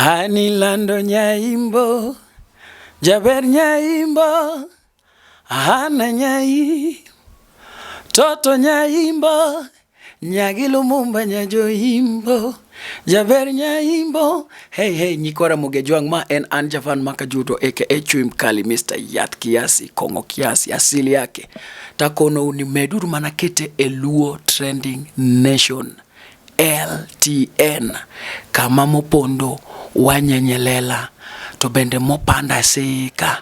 Anilando nyaimbo, jaber nyaimbo, Hana nyai, toto nyaimbo, nyagi Lumumba nyajoimbo, jaber nyaimbo. Hey hey, nyikwa Ramogi Ajwang' ma en an Javan Makajuto aka Chui Mkali, Mr. Yath Kiasi, Kong'o Kiasi, asili yake. Takonou ni meduru mana kete e Luo Trending Nation. LTN kama mopondo wanyenyelela to bende mopanda sika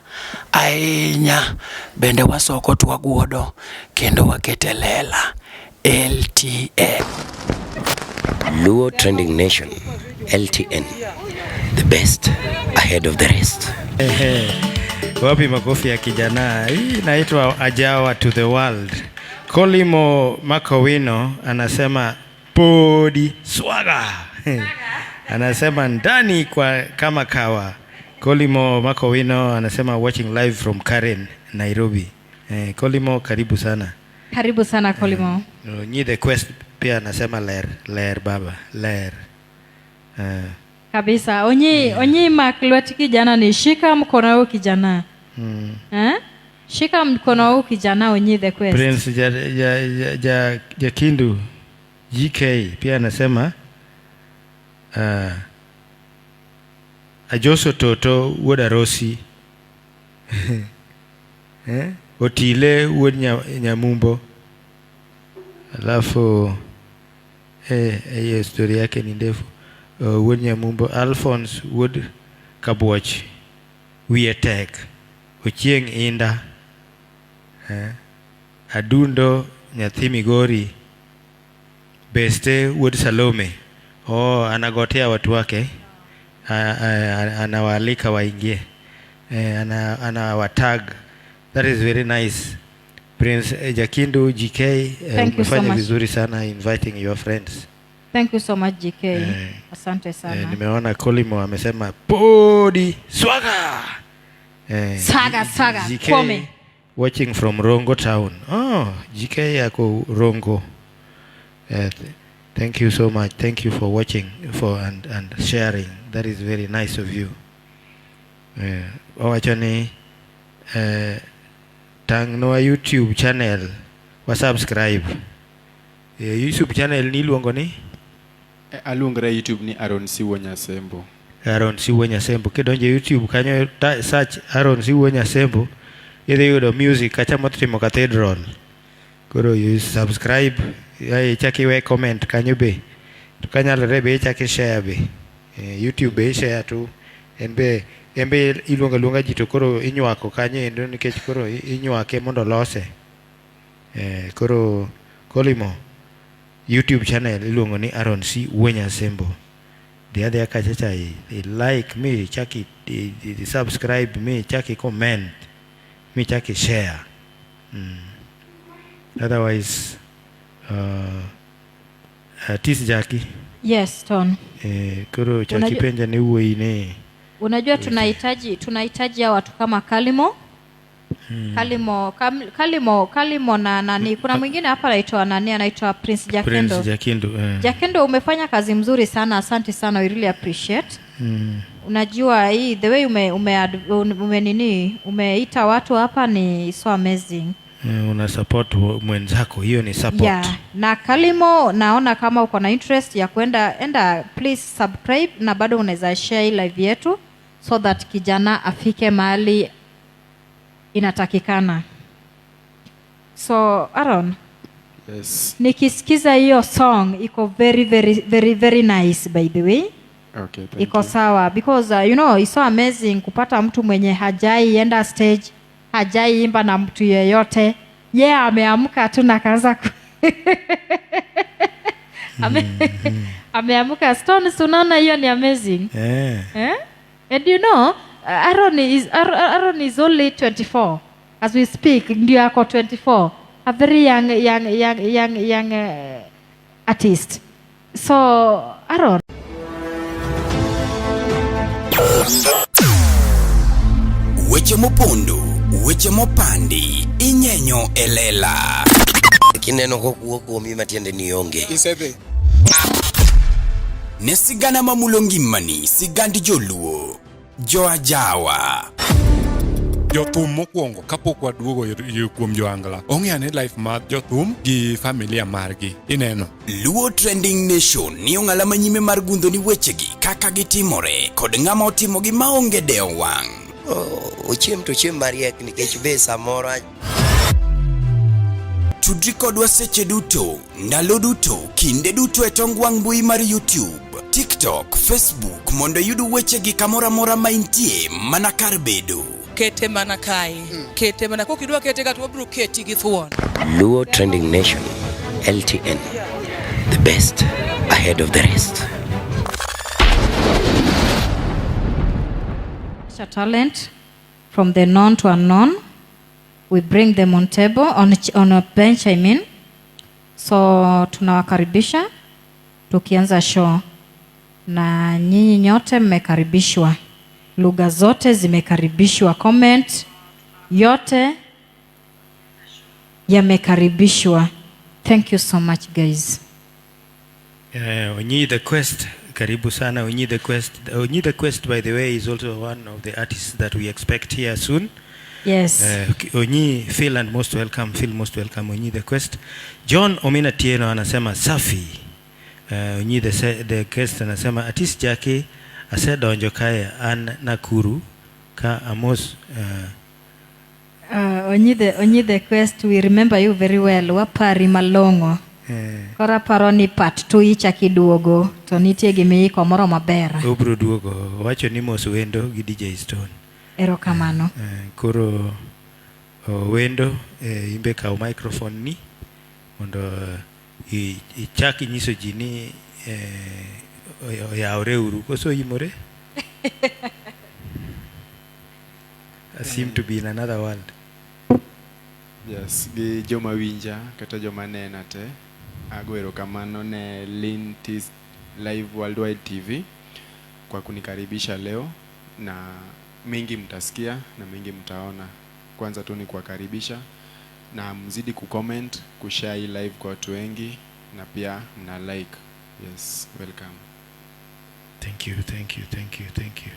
ahinya bende wasoko to waguodo kendo wakete lela LTN. Luo Trending Nation, LTN, the best ahead of the rest. Wapi makofi ya kijana? Hii inaitwa Ajawa to the world. Kolimo Makowino anasema podi swaga. Anasema ndani kwa kama kawa. Kolimo Makowino anasema watching live from Karen, Nairobi. Kolimo karibu sana. Karibu sana Kolimo. Nyi the Quest pia anasema ler, ler baba, ler. Kabisa. Onyi, onyi mak lwet kijana ni shika mkono huu kijana. Eh? Shika mkono huu kijana Onyi the Quest. Prince ja, ja, ja, ja, Jakindu GK pia anasema Ajoso Toto wuod Arosi eh? Otile wuod Nyamumbo. Alafu hiyo story yake ni ndefu. Wuod Nyamumbo, Alphonse wuod Kabuoch wiye tek, Ochieng' Inda Adundo nyathi Migori, Beste wuod Salome. Oh, anagotea watu wake, anawaalika waingie, anawatag. That is very nice. Prince Jakindu GK, Thank you so umefanya much. Vizuri sana inviting your friends. Thank you so much, GK. Asante sana. Nimeona Kolimo amesema podi swaga. Swaga, swaga, GK Kwame. Watching from Rongo town. Oh, GK yako Rongo. Thank you so much. Thank you for watching for and sharing. That is very nice of you. Owacho ni tang'nwa YouTube channel wa subscribe. YouTube channel ni iluongo ni? Aluongora e YouTube ni Aaron Siwo Nyasembo. Aaron Siwo Nyasembo. Kidonjo e YouTube kanyo search Aaron Siwo Nyasembo, idhi yudo music kacha motimo Cathedral. Koro you subscribe, ae ichak iwe comment kanyo be. To kanyalore be ichak i share be. YouTube be i share to en be iluongo aluonga ji to koro inywako kanyo endo nikech koro inywake mondo olose. Koro Kolimo YouTube channel iluongo ni Aaron C Nyasembo. Dhi adhiya kacha cha i like mi ichak i subscribe mi ichak i comment mi ichak i share. Otherwise Tis Jackie. Yes, Ton. Koro chak ipenja ni wuoyi ni Unajua tunahitaji hawa watu kama Kalimo. Kalimo, Kalimo, Kalimo na nani? Kuna mwingine hapa anaitwa nani? Anaitwa Prince Jakendo. Prince Jakindu. Jakendo, umefanya kazi mzuri sana, asante sana, we really appreciate. Unajua hii the way ume nini, umeita watu hapa ni so amazing. Una support mwenzako, hiyo ni support. Yeah. Na Kalimo, naona kama uko na interest ya kwenda enda, please subscribe na bado unaweza share hii live yetu so that kijana afike mahali inatakikana. So Aaron, Yes. nikisikiza hiyo song iko very very very very nice, by the way. Okay, thank Iko you. sawa because it's so amazing kupata mtu mwenye hajai enda stage, hajai imba na mtu yeyote. Ye yeah, ameamka tu na kaanza ameamka. Stones, unaona hiyo ni amazing. Eh? And Aaron is only 24 as we speak, ndio ako 24, a very young young young young young artist. So Aaron. Weche mopondo, weche mopandi, inyenyo e lela. Kineno kokuo kuomi matiende ni onge. Isedhi. Ne sigana mamulo ngimani, sigand joluo. Joajawa. Jothum mokwongo kapok waduogo kuom joangla ong'e ane life mar jothum gi familia margi ineno. Luo Trending Nation ni ong'ala manyime mar gundho ni wechegi kaka gitimore kod ng'ama otimogi maonge dewo wang'. Ochiem to ochiem mariek nikech be samoro Tudri kodwa seche duto, ndalo duto, kinde duto e tong wang' mbui mar YouTube, TikTok, Facebook mondo iyud wechegi kamoro amora ma intie mana kar bedo. Kete mana kae, kete mana kokidwa kete ka to wabiro keti gi thuon. Luo Trending Nation, LTN, the best ahead of the rest. Talent from the known to unknown. We bring them on table, on a bench, I mean. So tunawakaribisha tukianza show, na nyinyi nyote mmekaribishwa, lugha zote zimekaribishwa, comment yote yamekaribishwa. Thank you so much, guys. Onyi the Quest, karibu sana Onyi the Quest. Onyi the Quest, by the way, is also one of the artists that we expect here soon. Yes. Onyi, feel and most welcome, feel most welcome Onyi the Quest. John Omina Tieno anasema safi. Onyi the Quest anasema artist Jackie asedonjo kae an Nakuru ka amos. Onyi the Quest, we remember you very well. Wapari malong'o. Koro aparo ni part two ichak iduogo to nitie gimiiko moro maber. Obro duogo wacho ni mos wendo gi DJ Stone. Erokamano. Koro wendo, imbe kaw microphone ni mondo ichak inyiso ji ni oyawre uru koso imore. I seem to be in another world. Yes, gi joma winja kata joma nena te, ago erokamano ne Lintis Live Worldwide TV kwa kunikaribisha leo, na mengi mtasikia na mengi mtaona. Kwanza tu ni kuwakaribisha na mzidi kucomment, kushare hii live kwa watu wengi na pia mna like. Yes, welcome. Thank you, thank you, thank you, thank you.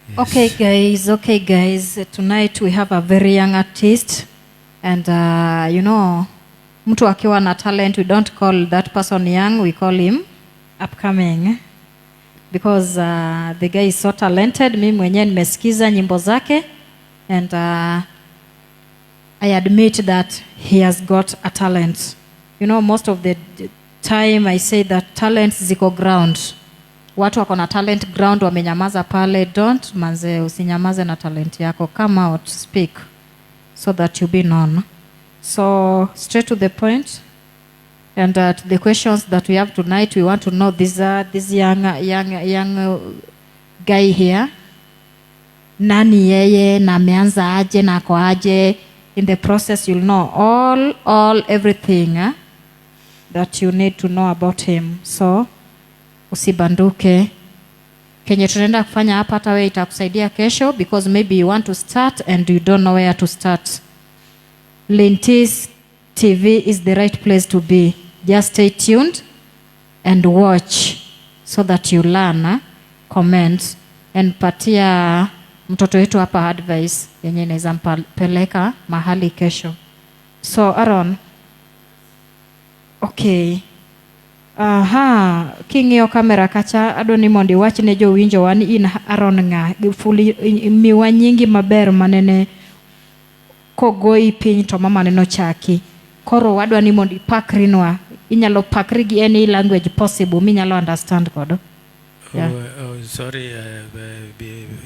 Yes. Okay, guys. Okay, guys. Tonight we have a very young artist, and mtu akiwa na talent, we don't call that person young. We call him upcoming, because the guy is so talented. Mimi mwenyewe nimesikiza nyimbo zake, and I admit that he has got a talent. Most of the time I say that talents ziko ground. Watu wako na talent ground wamenyamaza pale. Don't manze, usinyamaze na talent yako. Come out, speak so that you be known. So straight to the point and to the questions that we have tonight, we want to know this young guy here, nani yeye na ameanza aje na ako aje. In the process you'll know all everything that you need to know about him. So usibanduke. Kenye tunaenda kufanya hapa hata wewe itakusaidia kesho, because maybe you want to start and you don't know where to start. Lintis TV is the right place to be. Just stay tuned and watch so that you learn, comment and patia mtoto wetu hapa advice yenye inaweza mpeleka mahali kesho. So Aaron, okay. Aha, king'iyo kamera kacha adwa ni mondo iwach ne jowinjowa ni in Aaron ng'a, fuli miwa nyingi maber manene kogoyi piny to mama neno chaki. Koro wadwa ni mondo ipakrinwa. Inyalo pakri gi any language possible minyalo understand godo. Yeah. Oh, sorry,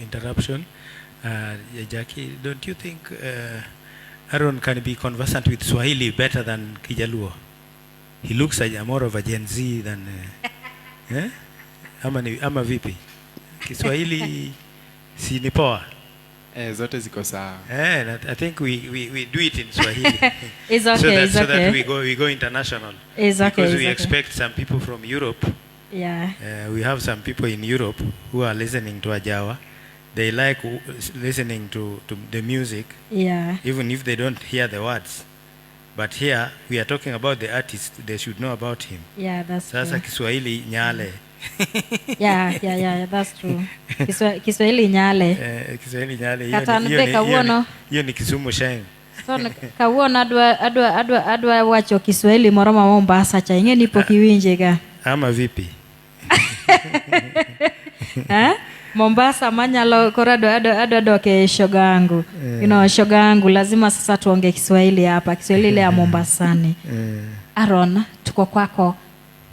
interruption. Jackie, don't you think Aaron can be conversant with Swahili better than Kijaluo? He looks like more of a Gen Z than eh? Ama vipi? Kiswahili si ni poa? Eh, zote ziko sawa. Eh, and I think we do it in Swahili. It's okay, so that, it's so that okay. we go international. It's okay, Because it's we okay. expect some people from Europe. We have some people in Europe who are listening to Ajawa. They like listening to the music, even if they don't hear the words. But here we are talking about the artist, they should know about him. Yeah, that's Sasa true. Kiswahili nyale. Yeah, that's true. Kiswahili nyale. Eh, Kiswahili nyale hiyo Kata ni- an hiyo be ni- hiyo ni- kawuono. hiyo ni Kisumu Sheng. So, kawuono adwa wacho Kiswahili moro ma Mombasa cha ing'e ni pok iwinje ga. Ama vipi? Eh? Mombasa manyalo koro adwa dok e shoga yangu. Shoga yangu lazima sasa tuonge Kiswahili hapa, Kiswahili ile ya Mombasani. Aaron, tuko kwako.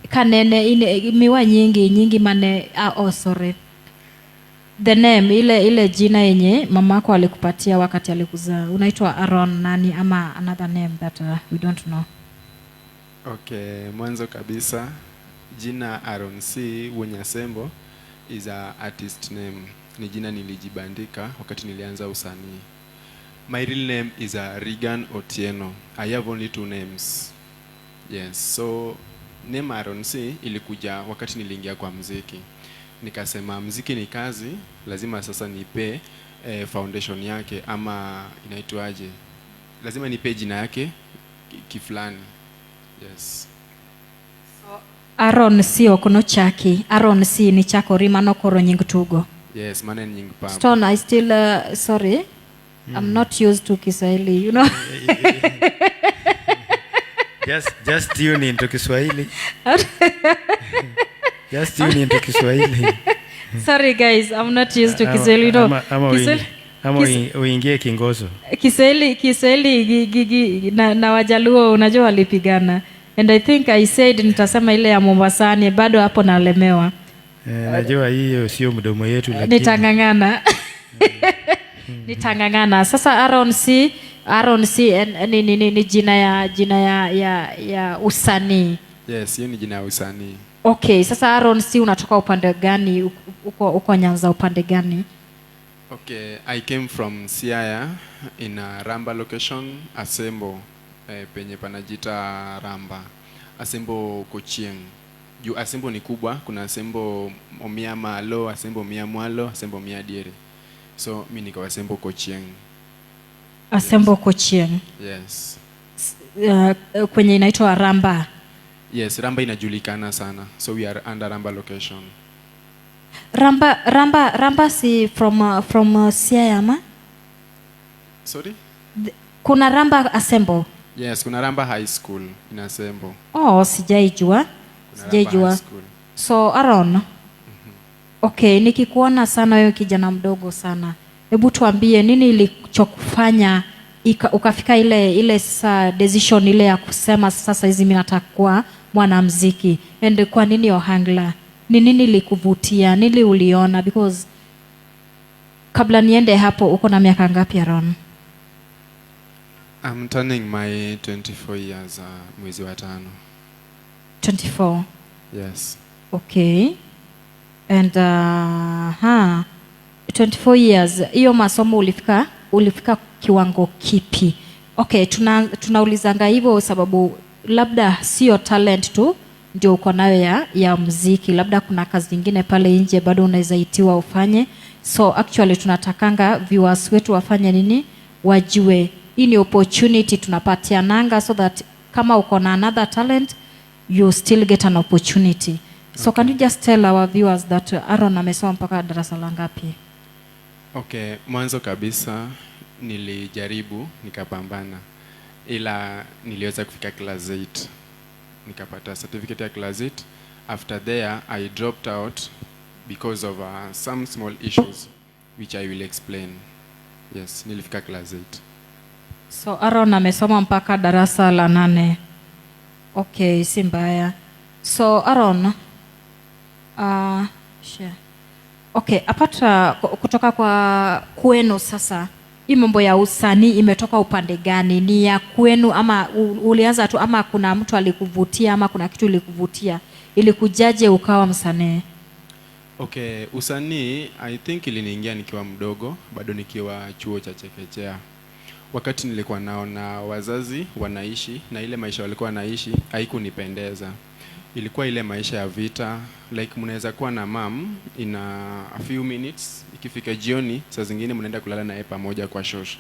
Kanene ine, miwa nyingi nyingi mane oh sorry. The name ile jina yenye mamako alikupatia wakati alikuzaa. Unaitwa Aaron nani ama another name that we don't know? Okay, mwanzo kabisa jina Aaron C Wonyasembo is a artist name. Ni jina nilijibandika wakati nilianza usanii. My real name is a Regan Otieno. I have only two names. Yes, so name Aaron C ilikuja wakati niliingia kwa mziki. Nikasema mziki ni kazi, lazima sasa nipe foundation yake ama inaitwaje? Lazima nipe jina yake kiflani. Yes. Aaron C ok nochaki. Aaron C ni chakori mano koro nying tugo. Yes, mano en nying papa. Stone, I still sorry. I'm not used to Kiswahili. Just tune into Kiswahili. Just tune into Kiswahili. Sorry guys, I'm not used to Kiswahili. Ama ama uingie Kingoso. Kiswahili na Wajaluo unajua walipigana. And I think I said nitasema ile ya Mombasani, bado hapo nalemewa. Najua hiyo sio mdomo yetu lakini Nitang'ang'ana. Nitang'ang'ana. Sasa Aaron C ni jina ya usanii. Yes, hiyo ni jina ya usanii. Okay, sasa Aaron C unatoka upande gani? Uko Nyanza upande gani? Okay, I came from Siaya in a Ramba location, Asembo, penye panajita Ramba. Asembo Kochieng. Juu Asembo ni kubwa, kuna Asembo Omia Malo, Asembo Mia Mwalo, Asembo Mia Diere. So mi niko Asembo Kochieng. Asembo Kochieng. Yes. Kwenye inaitwa Ramba. Yes, Ramba inajulikana sana. So we are under Ramba location. Ramba si from Siaya ma? Sorry? Kuna Ramba Asembo. Yes, kuna Ramba High School in Asembo. Oh, sijaijua. Kuna Ramba Sijaijua. High School. So Aaron. Okay, nikikuona sana wewe kijana mdogo sana. Hebu tuambie nini ilichokufanya ukafika ile sasa decision ile ya kusema sasa hizi mimi nataka kuwa mwanamuziki. And kwa nini Ohangla? Ni nini ilikuvutia? Nini uliona? Because kabla niende hapo uko na miaka ngapi Aaron? I'm turning my 24 years mwezi wa 5. 24. Yes. Okay. And 24 years. Hiyo masomo ulifika kiwango kipi? Okay, tunaulizanga hivyo sababu labda sio talent tu ndio uko nayo ya muziki, labda kuna kazi nyingine pale nje bado unaweza itiwa ufanye. So actually tunatakanga viewers wetu wafanye nini? Wajue hii ni opportunity tunapatiananga so that kama uko na another talent you still get an opportunity. So can you just tell our viewers that Aaron amesoma mpaka darasa la ngapi? Okay, mwanzo kabisa nilijaribu nikapambana, ila niliweza kufika class 8. Nikapata certificate ya class 8. After there I dropped out because of some small issues which I will explain. Yes, nilifika class 8. So Aaron amesoma mpaka darasa la 8. Okay, si mbaya. So Aaron, share. Okay, apart kutoka kwa kwenu sasa, hii mambo ya usanii imetoka upande gani? Ni ya kwenu ama ulianza tu ama kuna mtu alikuvutia ama kuna kitu ilikuvutia? Ilikujaje ukawa msanii? Okay, usanii I think iliniingia nikiwa mdogo, bado nikiwa chuo cha chekechea. Wakati nilikuwa naona wazazi wanaishi na ile maisha walikuwa wanaishi haikunipendeza. Ilikuwa ile maisha ya vita, like mnaweza kuwa na mom in a few minutes, ikifika jioni saa zingine mnaenda kulala naye pamoja kwa shosh.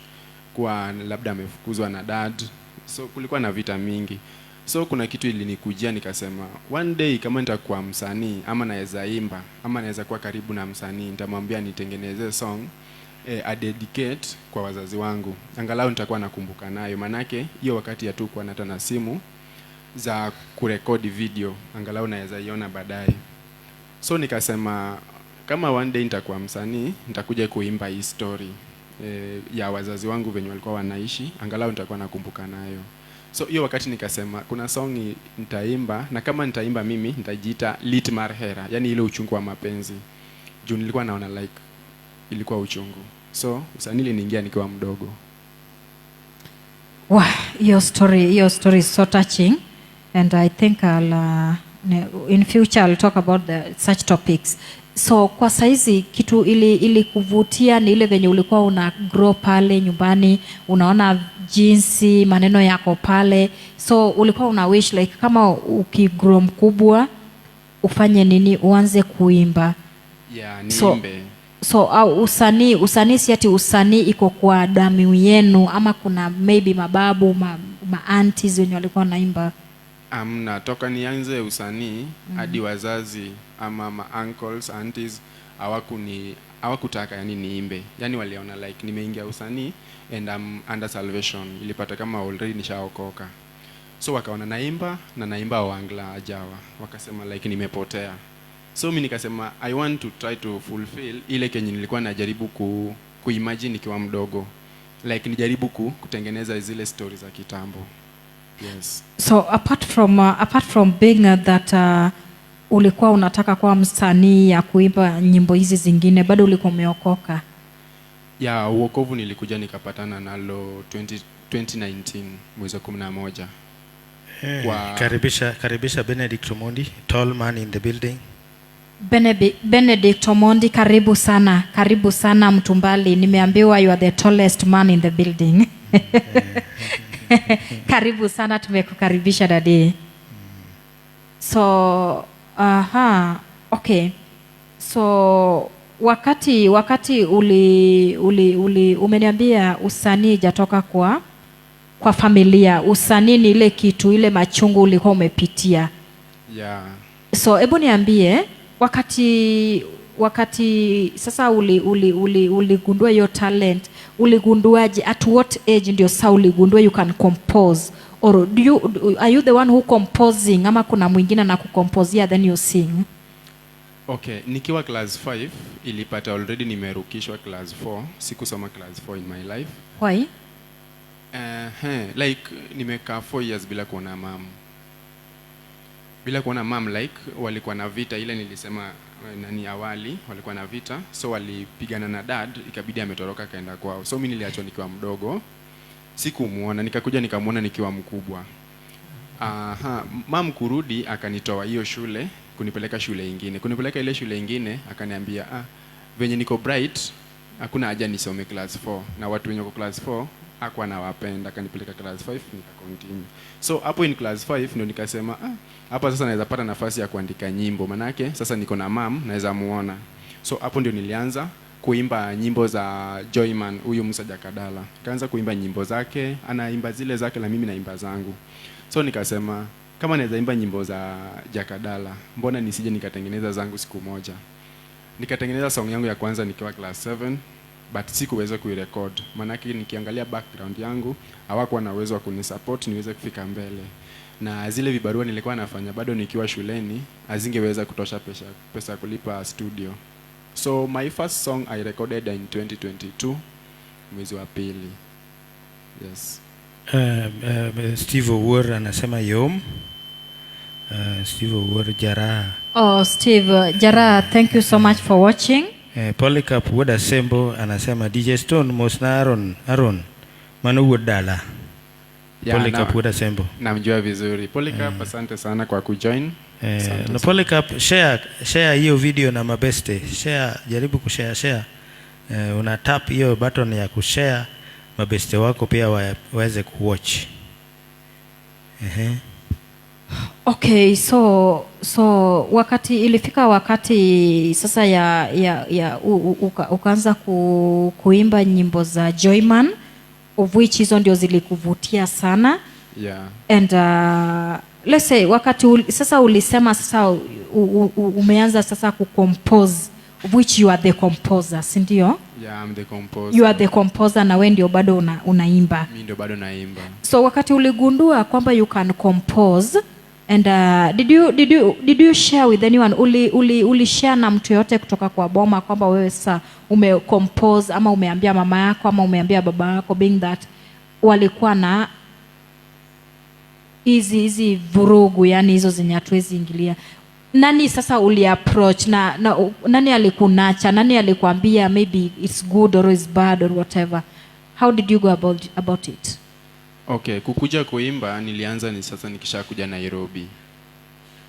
Kwa labda amefukuzwa na dad, So kulikuwa na vita mingi. So kuna kitu ilinikujia nikasema, one day kama nitakuwa msanii ama naweza imba ama naweza kuwa karibu na msanii, nitamwambia nitengeneze song adedicate kwa wazazi wangu, angalau nitakuwa nakumbuka nayo, manake hiyo wakati hatukuwa hata na simu za kurekodi video, angalau naweza iona baadaye. So nikasema kama one day nitakuwa msanii, nitakuja kuimba hii story ya wazazi wangu venye walikuwa wanaishi, angalau nitakuwa nakumbuka nayo. So hiyo wakati nikasema kuna song nitaimba, na kama nitaimba mimi nitajiita Lit Mar Hera, yani ile uchungu wa mapenzi, juu nilikuwa naona like ilikuwa uchungu. So usanii iliniingia nikiwa mdogo. Wow, your story is so touching, and I think I'll in future I'll talk about such topics. So kwa saizi kitu ili kuvutia ni ile venye ulikuwa una grow pale nyumbani, unaona jinsi maneno yako pale, so ulikuwa una wish like kama ukigrow mkubwa ufanye nini, uanze kuimba? Yeah, niimbe. So au usanii si ati usanii iko kwa damu yenu, ama kuna maybe mababu, ma aunties wenye walikuwa wanaimba? Amna, toka nianze usanii hadi wazazi ama ma uncles, aunties hawakutaka yani niimbe. Yani waliona like nimeingia usanii and I'm under salvation. Ilipata kama already nishaokoka. So wakaona naimba na naimba Ohangla ajawa. Wakasema like nimepotea. So mi nikasema I want to try to fulfill ile kenye nilikuwa najaribu kuimagine nikiwa mdogo. Like nijaribu kutengeneza zile stories za kitambo. Yes. So apart from being that ulikuwa unataka kuwa msanii ya kuimba nyimbo hizi zingine, bado ulikuwa umeokoka? Ya, uokovu nilikuja nikapatana nalo 2019 mwezi wa 11. Karibisha, karibisha Benedict Omondi, tall man in the building. Benedict Omondi, karibu sana, karibu sana Mtumbali. Nimeambiwa you are the tallest man in the building. Karibu sana, tumekukaribisha, daddy. So, aha, okay. So wakati uli umeniambia usanii ijatoka kwa familia, usanii ni ile kitu, ile machungu ulikuwa umepitia. Yeah. So hebu niambie, wakati sasa uligundua hiyo talent, uligunduaje? At what age ndio sasa uligundua you can compose, or are you the one who composing, ama kuna mwingine anakukompozia then you sing? Okay, nikiwa class 5 ilipata already nimerukishwa class 4. Sikusoma class 4 in my life. Why? Like nimekaa 4 years bila kuona mam. Bila kuona mam, like walikuwa na vita ile nilisema nani awali, walikuwa na vita, so walipigana na dad, ikabidi ametoroka akaenda kwao. So mimi niliachwa nikiwa mdogo. Sikumuona, nikakuja nikamuona nikiwa mkubwa. Aha, mam kurudi akanitoa hiyo shule kunipeleka shule ingine. Kunipeleka ile shule ingine akaniambia, venye niko bright hakuna haja nisome class 4, na watu wenye wako class 4 hakuwa nawapenda, akanipeleka class 5 nika continue. So hapo in class 5 ndio nikasema, hapa sasa naweza pata nafasi ya kuandika nyimbo, manake sasa niko na mam naweza muona. So hapo ndio nilianza kuimba nyimbo za Joyman, huyu Musa Jakadala. Kaanza kuimba nyimbo zake, anaimba zile zake na mimi naimba zangu. So nikasema kama naweza imba nyimbo za Jakadala, mbona nisije nikatengeneza zangu siku moja? Nikatengeneza song yangu ya kwanza nikiwa class 7, but sikuweza kuirecord. Maanake nikiangalia background yangu hawakuwa na uwezo wa kunisupport niweze kufika mbele, na zile vibarua nilikuwa nafanya bado nikiwa shuleni hazingeweza kutosha pesa ya kulipa studio. So my first song I recorded in 2022 mwezi wa pili. Yes. Steve Owuor anasema yom. Steve Owuor Jaraha. Oh, Steve Jara, thank you so much for watching. Polycarp Wuod Asembo anasema, "DJ Stone, mosna Aaron, Aaron mano wuod dala." Yeah, Polycarp Wuod Asembo. Namjua vizuri Polycarp, asante sana kwa kujoin. Asante Na sana. Polycarp, share share hiyo video na mabeste. Share, jaribu kushare share. Una tap hiyo button ya kushare, mabeste wako pia waweze kuwatch. Ehe. Okay, so wakati ilifika wakati sasa ya ukaanza kuimba nyimbo za Joyman, of which hizo ndio zilikuvutia sana. Yeah. And let's say wakati sasa ulisema sasa umeanza sasa kucompose, which you are the composer, si ndio? Yeah, I'm the composer. You are the composer na we ndio bado unaimba. Mi ndio bado naimba. So wakati uligundua kwamba you can compose and did you share with anyone, uli share na mtu yote kutoka kwa boma kwamba wewe sasa umecompose, ama umeambia mama yako ama umeambia baba yako, being that walikuwa na hizi hizi vurugu, yani hizo zenye hatuwezi ingilia? Nani sasa uli approach na nani alikunurture, nani alikuambia maybe it's good or it's bad or whatever? How did you go about it? Okay, kukuja kuimba nilianza ni sasa nikishakuja Nairobi.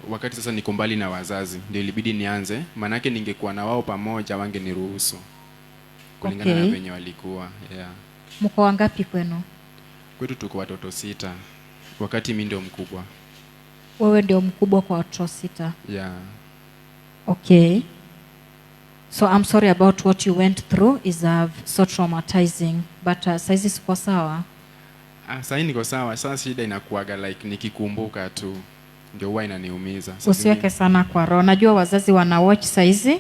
Wakati sasa niko mbali na wazazi ndio ilibidi nianze, maanake ningekuwa na wao pamoja wangeniruhusu kulingana na venye walikuwa. Yeah. Mko wangapi kwenu? Kwetu tuko watoto sita, wakati mi ndio mkubwa. Wewe ndio mkubwa kwa watoto sita? Yeah. Okay, so I'm sorry about what you went through, is so traumatizing, but saizi siko sawa? Ah, sahii niko sawa. Sasa shida inakuaga like nikikumbuka tu ndio huwa inaniumiza. Saa Usiweke sana kwa roho. Najua wazazi wana watch saizi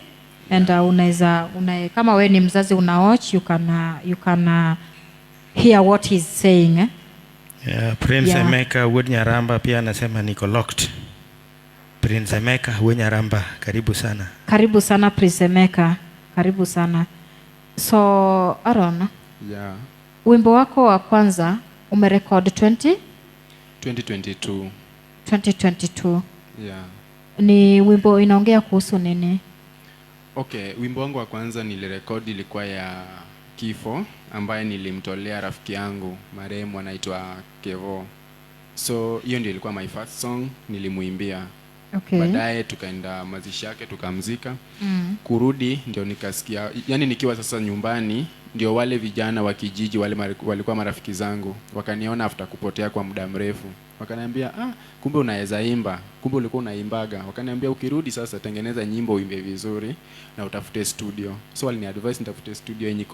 and unaweza kama wewe ni mzazi una watch, you can hear what he's saying, eh? Yeah, Prince Emeka Wuod Nyaramba pia anasema niko locked. Prince Emeka Wuod Nyaramba, karibu sana. Karibu sana, Prince Emeka, karibu sana. So Aaron, Yeah. wimbo wako wa kwanza umerecord 20 2022. 2022? Yeah. Ni wimbo inaongea kuhusu nini? Okay, wimbo wangu wa kwanza nilirekodi ilikuwa ya kifo ambaye nilimtolea rafiki yangu marehemu anaitwa Kevo. So hiyo ndio ilikuwa my first song nilimuimbia. Baadaye tukaenda mazishi yake, tukamzika. Kurudi ndio nikasikia, yani nikiwa sasa nyumbani ndio wale vijana wa kijiji wale walikuwa marafiki zangu wakaniona after kupotea kwa muda mrefu, wakaniambia, "Ah, kumbe unaweza imba, kumbe ulikuwa unaimbaga." Wakaniambia, "Ukirudi sasa tengeneza nyimbo, uimbe vizuri na utafute studio." So walini advise nitafute studio yenye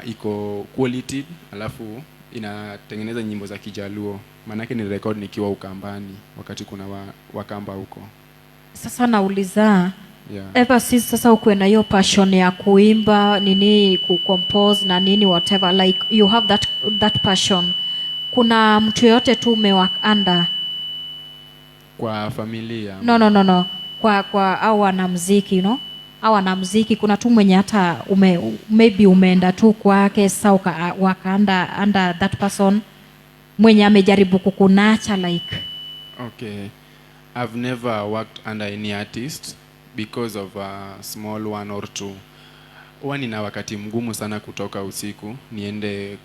iko quality, alafu inatengeneza nyimbo za Kijaluo, maanake ni record nikiwa Ukambani wakati kuna Wakamba huko. Sasa nauliza, ever since sasa ukuwe na hiyo passion ya kuimba, nini, kucompose na nini, whatever, like you have that passion, kuna mtu yoyote tu umework under? Kwa familia? No, kwa au wanamziki, au wanamziki, kuna tu mwenye hata maybe umeenda tu kwake sasa waka under that person mwenye amejaribu kukunurture like? Okay, I've never worked under any artist because of a small one or two. Huwa nina wakati mgumu sana kutoka usiku niende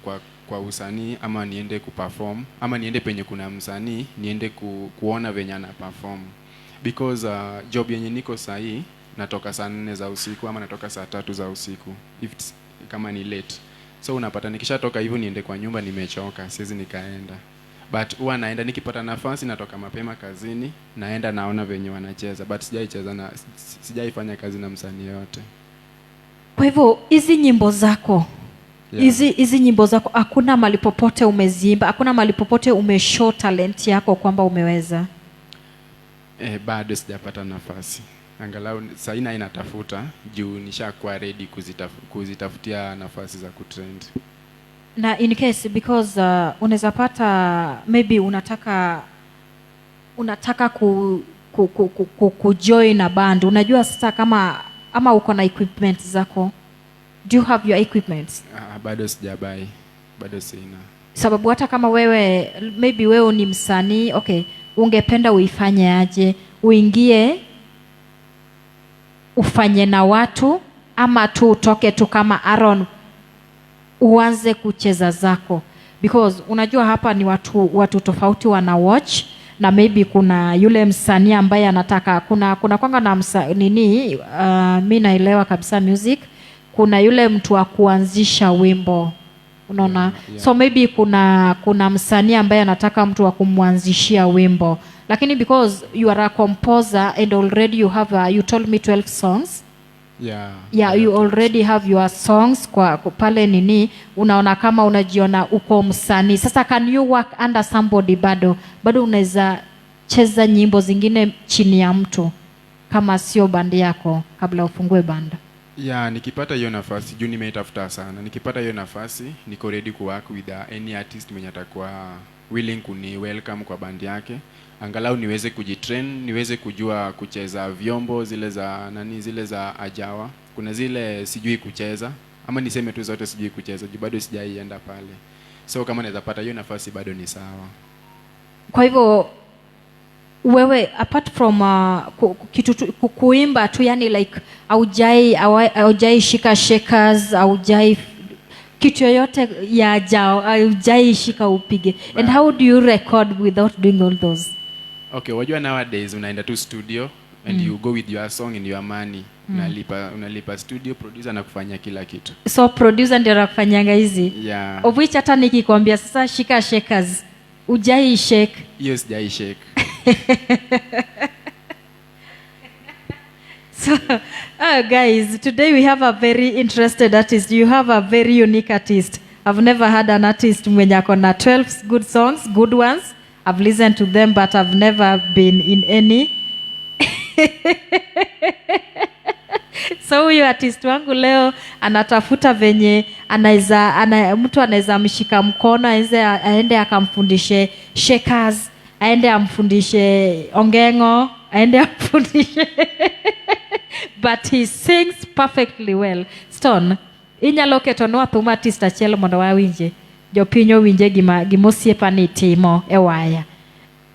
kwa usanii ama niende kuperform ama niende penye kuna msanii niende kuona venye ana perform, because job yenye niko sahii natoka saa 4 za usiku ama natoka saa 3 za usiku if it's, kama ni late. So unapata nikishatoka hivyo niende kwa nyumba nimechoka, siwezi nikaenda. But huwa naenda nikipata nafasi, natoka mapema kazini, naenda naona venye wanacheza, but sijaicheza na sijaifanya kazi na msanii yote. Kwa hivyo hizi nyimbo zako, hizi nyimbo zako hakuna mahali popote umeziimba, hakuna mahali popote umeshow talent yako kwamba umeweza? Eh, bado sijapata nafasi. Angalau sahii na inatafuta juu nishakuwa ready kuzitafutia nafasi za kutrend. Na in case, because unaweza pata maybe unataka kujoin a band, unajua sasa kama ama uko na equipment zako? Do you have your equipment? Ah, bado sijabuy, bado sina. Sababu hata kama wewe, maybe wewe ni msanii, okay, ungependa uifanye aje? Uingie ufanye na watu ama tu utoke tu kama Aaron uanze kucheza zako? Because unajua hapa ni watu tofauti wana watch, na maybe kuna yule msanii ambaye anataka, kuna kwanga na nini, mi naelewa kabisa music, kuna yule mtu wa kuanzisha wimbo, unaona? Yeah. So maybe kuna msanii ambaye anataka mtu wa kumwanzishia wimbo, lakini because you are a composer and already you have you told me 12 songs. Yeah. Yeah, you already have your songs kwa pale nini, unaona kama unajiona uko msanii. Sasa can you work under somebody bado? Bado unaweza cheza nyimbo zingine chini ya mtu kama sio bandi yako kabla ufungue banda? Yeah, nikipata hiyo nafasi, juu nimeitafuta sana. Nikipata hiyo nafasi, niko ready ku work with any artist mwenye atakuwa willing kuni welcome kwa band yake, angalau niweze kujitrain, niweze kujua kucheza vyombo zile za nani, zile za ajawa. Kuna zile sijui kucheza, ama niseme tu zote sijui kucheza juu bado sijaienda pale. So kama naweza pata hiyo nafasi bado ni sawa. Kwa hivyo wewe apart from kitu kuimba tu, yani like haujai shika shakers, haujai kitu yoyote ya jao, haujai shika upige. And how do you record without doing all those? Okay, wajua nowadays unaenda tu studio and you go with your song and your money. Unalipa studio, producer anakufanyia kila kitu. So producer ndio anakufanyanga hizi? Yeah. Of which hata nikikwambia sasa shika shakers, hujai shake? Hiyo sijai shake. So, guys, today we have a very interested artist. You have a very unique artist. I've never had an artist mwenye ako na 12 good songs, good ones. I've listened to them, but I've never been in any. So huyu artist wangu leo anatafuta venye mtu anaweza mshika mkono, aende akamfundishe shakers, aende amfundishe ongengo, aende amfundishe. But he sings perfectly well. Stone, inyalo ketonwa thum artist achiel mondo wawinje. Jopiny owinje gima osiepa ni timo e waya.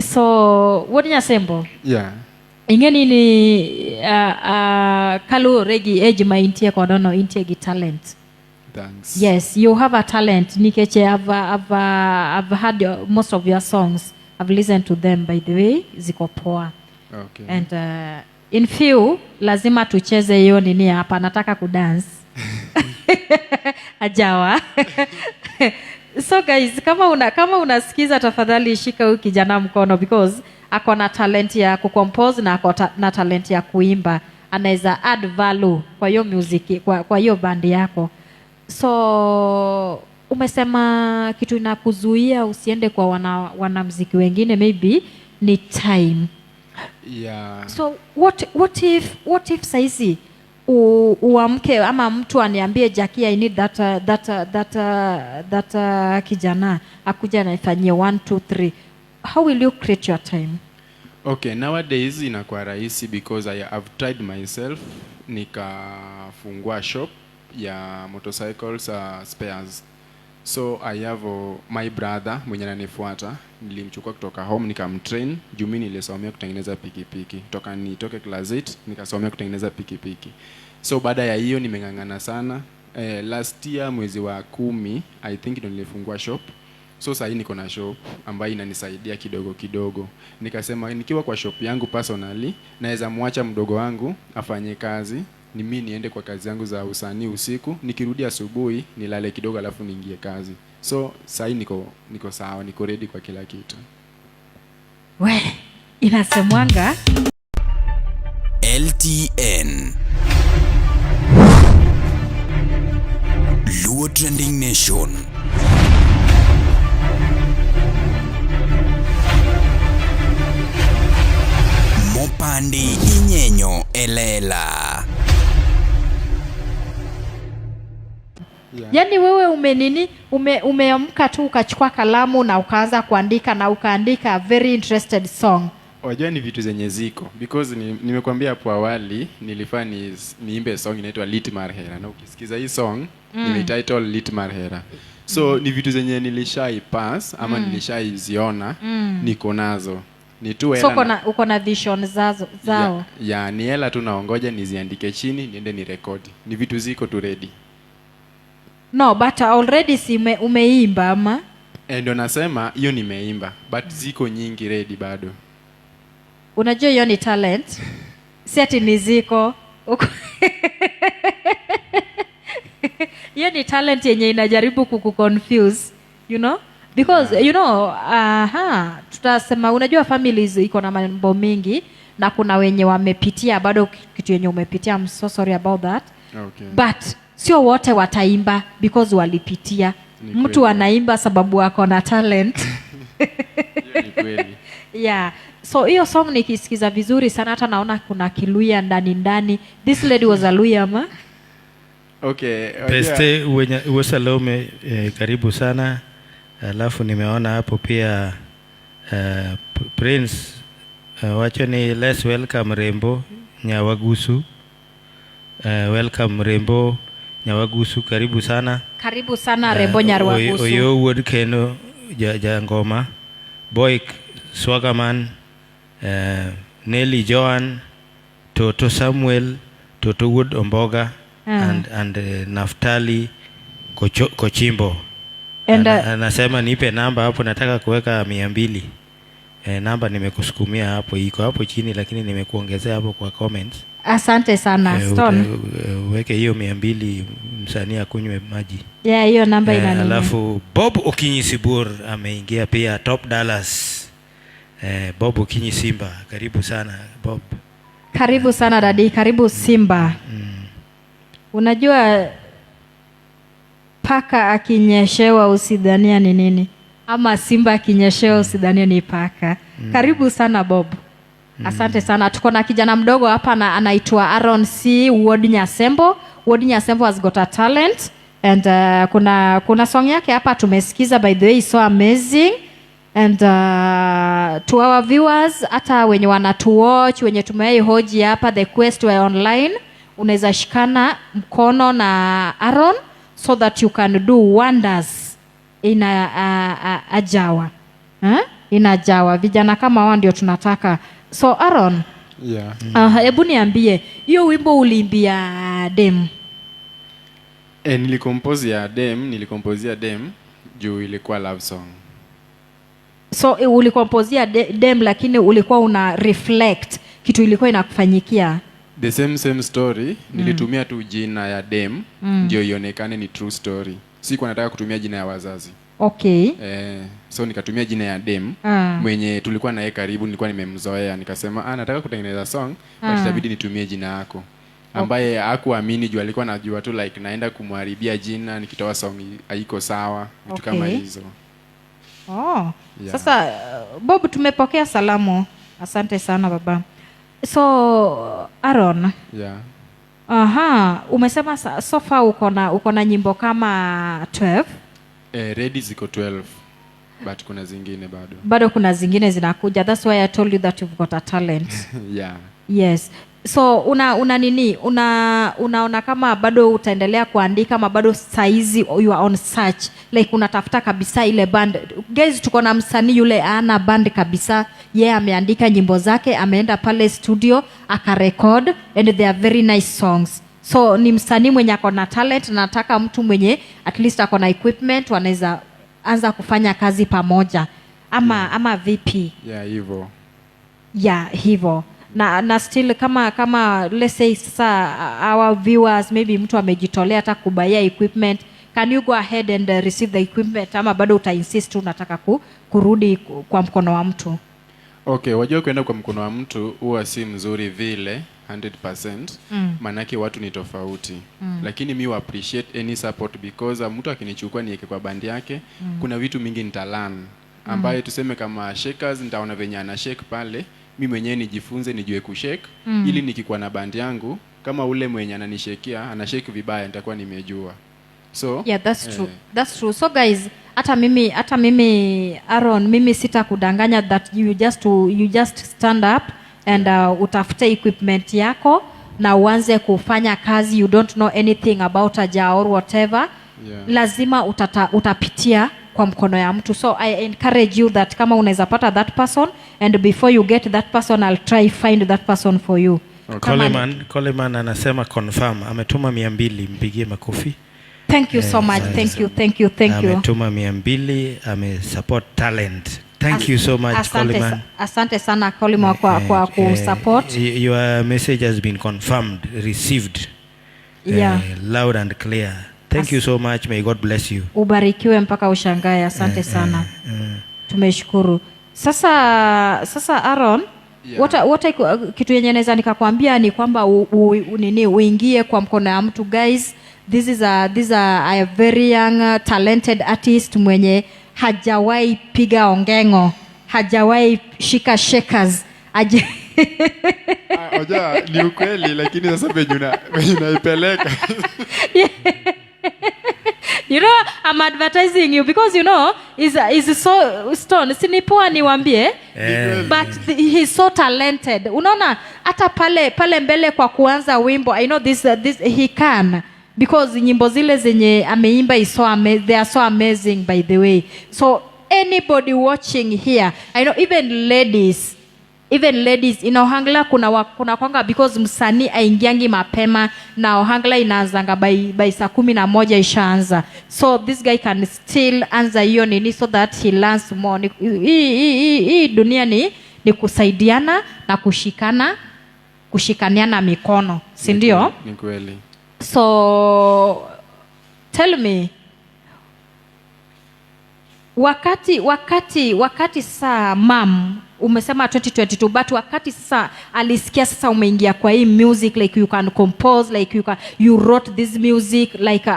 So, wuod Nyasembo? Yeah. Ing'e ni kaluwore gi age ma intie kodo no, intie gi talent. Thanks. Yes, you have a talent. Nikech I've heard most of your songs. I've listened to them, by the way, ziko poa. Okay. And in few lazima tucheze hiyo nini hapa, nataka kudance. Ajawa. So guys, kama unasikiza tafadhali shika huyu kijana mkono, because ako na talent ya kucompose na ako na talent ya kuimba. Anaweza add value kwa hiyo music, kwa hiyo band yako. So umesema kitu inakuzuia usiende kwa wanamuziki wengine maybe ni time. Yeah. So what if saizi uamke ama mtu aniambie Jackie, I need that kijana akuja anifanyie 1 2 3. How will you create your time? Okay, nowadays inakuwa rahisi because I have tried myself, nikafungua shop ya motorcycles, spares. So I have my brother mwenye ananifuata, nilimchukua kutoka home nikamtrain juu mimi nilisomea kutengeneza pikipiki. Toka nitoke class 8 nikasomea kutengeneza pikipiki. So baada ya hiyo nimeng'ang'ana sana. Last year mwezi wa 10 I think ndo nilifungua shop. So sasa hii niko na shop ambayo inanisaidia kidogo kidogo. Nikasema nikiwa kwa shop yangu personally naweza muacha mdogo wangu afanye kazi, ni mimi niende kwa kazi yangu za usanii usiku, nikirudi asubuhi nilale kidogo alafu niingie kazi. So sasa hii niko sawa, niko ready kwa kila kitu. We, inasemwanga LTN Luo Trending Nation. Mopandi inyenyo elela. Yeah. Yaani wewe umeamka tu ukachukua kalamu na ukaanza kuandika na ukaandika a very interested song. Wajua ni vitu zenye ziko because nimekuambia hapo awali nilifaa niimbe song inaitwa Lit Marhera, na ukisikiza hii song nimetitle Lit Marhera. So ni vitu zenye nilishai pass ama nilishaiziona, niko nazo. Ni tu hela So na uko na vision zao. Ya, ni hela tu naongoja niziandike chini niende ni rekodi. Ni vitu ziko tu ready. No, but already si umeimba ama? Ndio nasema hiyo nimeimba, but ziko nyingi ready bado. Unajua hiyo ni talent. Si ati ni ziko. Hiyo ni talent yenye inajaribu kukuconfuse, you know? Because, you know, tutasema unajua families iko na mambo mingi. Na kuna wenye wamepitia bado kitu yenye umepitia. I'm so sorry about that. But sio wote wataimba because walipitia. Ni Mtu kweli. Anaimba sababu ako na talent. Hiyo ni kweli. Yeah, so hiyo song nikisikiza vizuri sana, hata naona kuna Kiluya ndani ndani. This lady was a Luya ma? Okay, wajua- Peste Uwe Salome, karibu sana. Alafu nimeona hapo pia Prince wacho ni let's welcome Rembo Nyawagusu. Welcome Rembo Nyawagusu, karibu sana. Karibu sana, Rembo Nyarwagusu. Oyo wuod Keno ja ngoma, Boyk Swagaman, Nelly Joan, Toto Samuel, Toto Wuod Omboga and Naftali Kochimbo. And, Anasema nipe namba hapo, nataka kuweka 200. Namba nimekusukumia hapo, iko hapo chini, lakini nimekuongezea hapo kwa comments. Asante sana, Stone. Uweke hiyo 200, msanii akunywe maji. Yeah, hiyo namba ina nini? Alafu Bob Okinyi Sibur ameingia pia, Top Dallas. Bob Okinyi Simba, karibu sana, Bob. Karibu sana, daddy, karibu Simba. Unajua paka akinyeshewa usidhania ni nini, ama simba akinyeshewa usidhania ni paka. Karibu sana, Bob. Asante sana. Tuko na kijana mdogo hapa na anaitwa Aaron C Ward Nyasembo. Ward Nyasembo has got a talent and kuna song yake hapa tumesikiza, by the way, so amazing. And to our viewers, hata wenye wanatuwatch, wenye tumewahi hoji hapa The Quest were online, unaweza shikana mkono na Aaron so that you can do wonders in ajawa, eh? Inajawa vijana kama wao ndio tunataka. So Aaron, Yeah. Hebu niambie, hiyo wimbo uliimbia dem? Nilicompose ya dem, nilicompozia dem juu ilikuwa love song. So ulikompozia dem, lakini ulikuwa una reflect kitu ilikuwa inakufanyikia? The same same story, nilitumia tu jina ya dem ndio ionekane ni true story. Sikuwa nataka kutumia jina ya wazazi. So nikatumia jina ya dem mwenye tulikuwa naye karibu, nilikuwa nimemzoea, nikasema, "Ah, nataka kutengeneza song, but itabidi nitumie jina yako," ambaye hakuamini juu alikuwa najua tu like naenda kumharibia jina nikitoa song haiko sawa, vitu kama hizo. Oh. Yeah. Sasa Bob, tumepokea salamu, asante sana, baba. So Aaron, Yeah. aha, umesema so far uko na nyimbo kama 12? Ready ziko 12, but kuna zingine bado. Bado kuna zingine zinakuja. That's why I told you that you've got a talent. Yeah. Yes, so una nini, unaona kama bado utaendelea kuandika ama bado saizi you are on search, like unatafuta kabisa ile band? Guys, tuko na msanii yule ana band kabisa. Yeye yeah, ameandika nyimbo zake, ameenda pale studio akarecord, and they are very nice songs. So ni msanii mwenye ako na talent na nataka mtu mwenye at least ako na equipment, wanaweza anza kufanya kazi pamoja, ama vipi? Yeah, hivyo. Ya, hivyo. Na still kama let's say sasa our viewers, maybe mtu amejitolea hata kubuyia equipment, can you go ahead and receive the equipment, ama bado utainsist unataka kurudi kwa mkono wa mtu? Okay, wajua kuenda kwa mkono wa mtu huwa si mzuri vile 100%, maanake watu ni tofauti, lakini mi wa appreciate any support because mtu akinichukua niweke kwa band yake, kuna vitu mingi nitalearn, ambaye tuseme kama shakers, nitaona venye ana shake pale, mi mwenyewe nijifunze nijue kushake, ili nikikuwa na band yangu, kama ule mwenye ananishakia anashake vibaya, nitakuwa nimejua. So Yeah, that's true. That's true. So guys, hata mimi Aaron, mimi sitakudanganya that you just stand up and utafute equipment yako na uanze kufanya kazi. You don't know anything about ajawa or whatever, lazima utapitia kwa mkono ya mtu. So I encourage you that kama unaweza pata that person, and before you get that person, I'll try find that person for you. Coleman anasema confirm, ametuma 200, mpigie makofi. Thank you so much. Thank you, thank you, thank you. Ametuma 200, amesupport talent. Thank you so much, Asante, Coleman. asante sana, Coleman, kwa kusupport. Your message has been confirmed, received, loud and clear. Thank you so much. May God bless you. Ubarikiwe mpaka ushangae. Asante sana, tumeshukuru. Sasa Aaron, Yeah. What kitu yenye naweza nikakwambia ni kwamba nini, uingie kwa mkono ya mtu. Guys, this is a this a very young talented artist mwenye hajawahi piga ongengo, hajawahi shika shakers. Ah, oja ni ukweli, lakini sasa venye unaipeleka. I'm advertising you because is so stone, si ni poa niwambie? But he's so talented. Unaona hata pale pale mbele kwa kuanza wimbo, I know this he can, because nyimbo zile zenye ameimba is so they are so amazing, by the way. So anybody watching here, I know even ladies in Ohangla kuna kwanga, because msanii aingiangi mapema na Ohangla inaanzanga by saa 11 ishaanza, so this guy can still anza hiyo nini so that he learns more. Hii dunia ni kusaidiana na kushikaniana mikono, si ndio? Ni kweli. So tell me, wakati saa mam umesema 2022, but wakati sasa alisikia sasa umeingia kwa hii music, like you can compose, like you wrote this music, like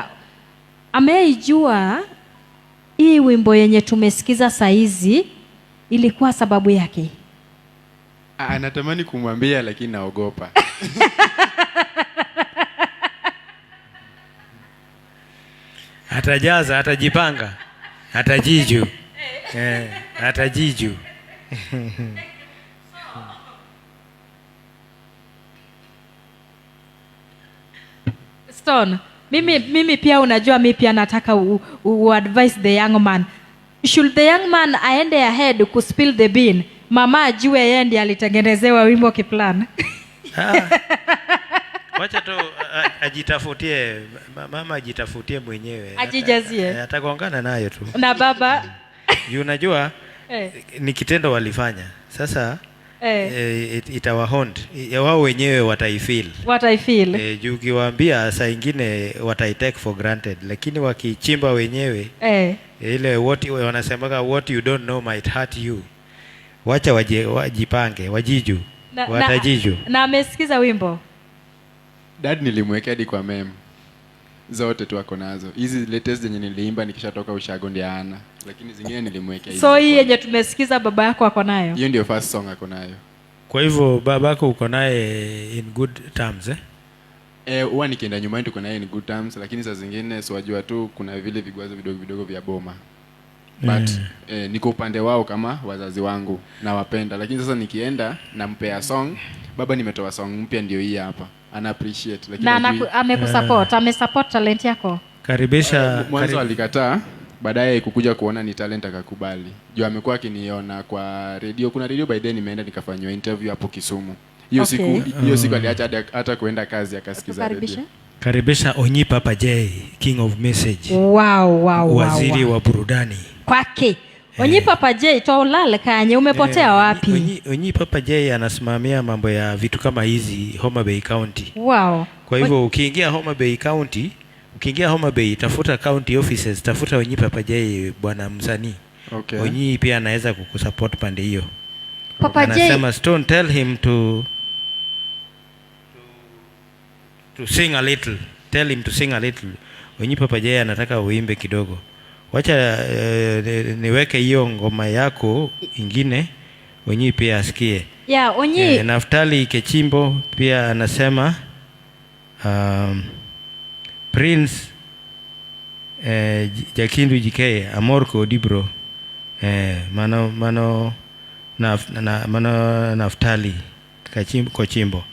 ameijua hii wimbo yenye tumesikiza saizi ilikuwa sababu yake? Ah, anatamani kumwambia lakini naogopa. Atajaza, atajipanga, atajiju, atajiju. Stone, mimi pia, unajua mi pia nataka u advise the young man. Should the young man aende ahead kuspill the bean, mama ajue yeye ndiye alitengenezewa wimbo kiplan? Ah. Wacha tu ajitafutie, mama ajitafutie mwenyewe. Ajijazie. Atagongana nayo tu. Na baba? Juu unajua ni kitendo walifanya. Sasa itawahaunt. Wao wenyewe wataifeel. What I feel. Juu ukiwaambia saa ingine wataitake for granted, lakini wakichimba wenyewe, ile what wanasemaga, "What you don't know might hurt you." Wacha wajipange, wajiju. Watajiju. Na amesikiza wimbo? Dad nilimwekea hadi kwa mem zote tu, ako nazo. Hizi latest zenye niliimba nikishatoka ushago ndio ana, lakini zingine nilimwekea hizi So za hii kwanza. yenye tumesikiza baba yako ako nayo? Hiyo ndio first song ako nayo. Kwa hivyo babako uko naye in good terms, eh? Eh, huwa nikienda nyumbani tuko naye in good terms, lakini saa zingine siwajua tu kuna vile vigwazo vidogo vidogo vya boma, but niko upande wao kama wazazi wangu, nawapenda, lakini sasa nikienda nampea song, "Baba, nimetoa song mpya, ndio hii hapa," ana appreciate, lakini Na amekusupport, amesupport talent yako? Karibisha. Mwanzo alikataa, baadaye kukuja kuona ni talent akakubali, juu amekuwa akiniona kwa radio. Kuna radio, by then nimeenda nikafanyiwa interview hapo Kisumu hiyo siku. Hiyo siku aliacha hata kuenda kazi akasikiza radio. Tukaribishe. Karibisha Onyi Papa J, King of Message, waziri wa burudani. Kwake Onyi Papa J, to ulale kanye, umepotea wapi? Onyi Papa J anasimamia mambo ya vitu kama hizi Homa Bay County. Kwa hivyo ukiingia Homa Bay County, ukiingia Homa Bay, tafuta county offices, tafuta Onyi Papa J, bwana msanii. Onyi pia anaweza kukusupport pande hiyo. Papa J. Anasema, "Stone, tell him to sing a little. Tell him to sing a little." Onyi Papa J anataka uimbe kidogo. Wacha niweke hiyo ngoma yako ingine, Onyi pia asikie. Yeah, Onyi. Naftali Kechimbo pia anasema Prince Jakindu JK amor kodi bro, mano mano Naftali Kochimbo.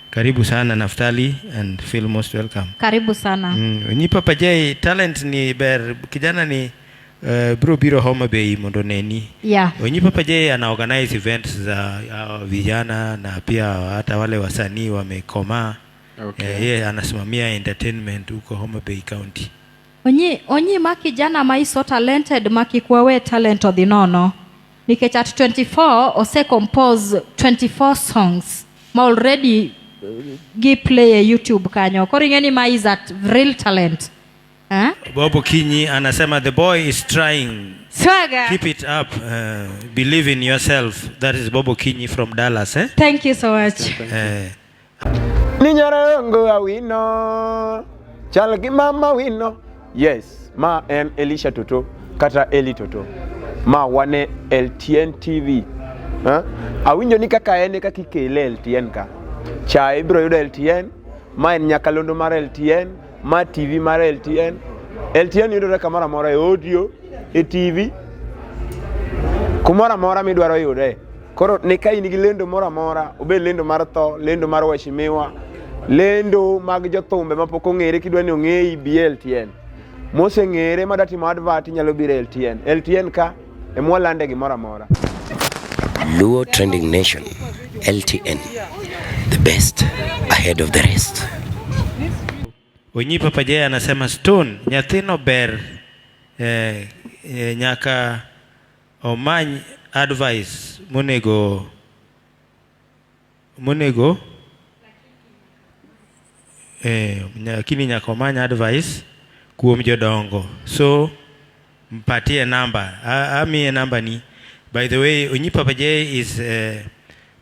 Karibu sana Naftali and feel most welcome. Karibu sana. Onyi Papa J, talent ni ber, kijana ni bro biro Homa Bay mondo neni. Onyi Papa J ana organize events za vijana na pia hata wale wasanii wamekomaa. Yeye anasimamia entertainment huko Homa Bay County. Onyi, ma kijana ma is so talented, ma kik wawe talent odhi nono. Nikech at 24 ose compose 24 songs ma already gi play e YouTube kanyo. Koro ing'e ni ma is at real talent. Eh? Bobo Kinyi anasema the boy is trying. Swaga. Keep it up. Believe in yourself. That is Bobo Kinyi from Dallas, eh? Thank you so much. Eh. Ni nyarongo awino chal gi mama wino. Yes, ma en Elisha Toto kata Eli Toto. Ma wane LTN TV. Ha? Awinjo ni kaka en e kaka ikele LTN ka. Chae ibiro yudo LTN, ma en nyakalondo mar LTN, ma TV mar LTN. LTN yudore kamoro amora e audio, e TV, kumoro amora midwaro yude. Koro ne ka in gi lendo moro amora, obed lendo mar tho, lendo mar waheshimiwa, lendo mag jothumbe mapok ong'ere kidwa ni ong'eyi bi e LTN. Moseng'ere madwa timo advert inyalo biro e LTN. LTN ka ema walande gimoro amora. Luo Trending Nation, LTN, the best ahead of the rest. Onyi Papa J anasema Stone, nyathino ber, nyaka omany advice monego lakini nyaka omany advice kuom jodongo, so mpatie namba. Amiye namba ni. By the way, Onyi Papa J is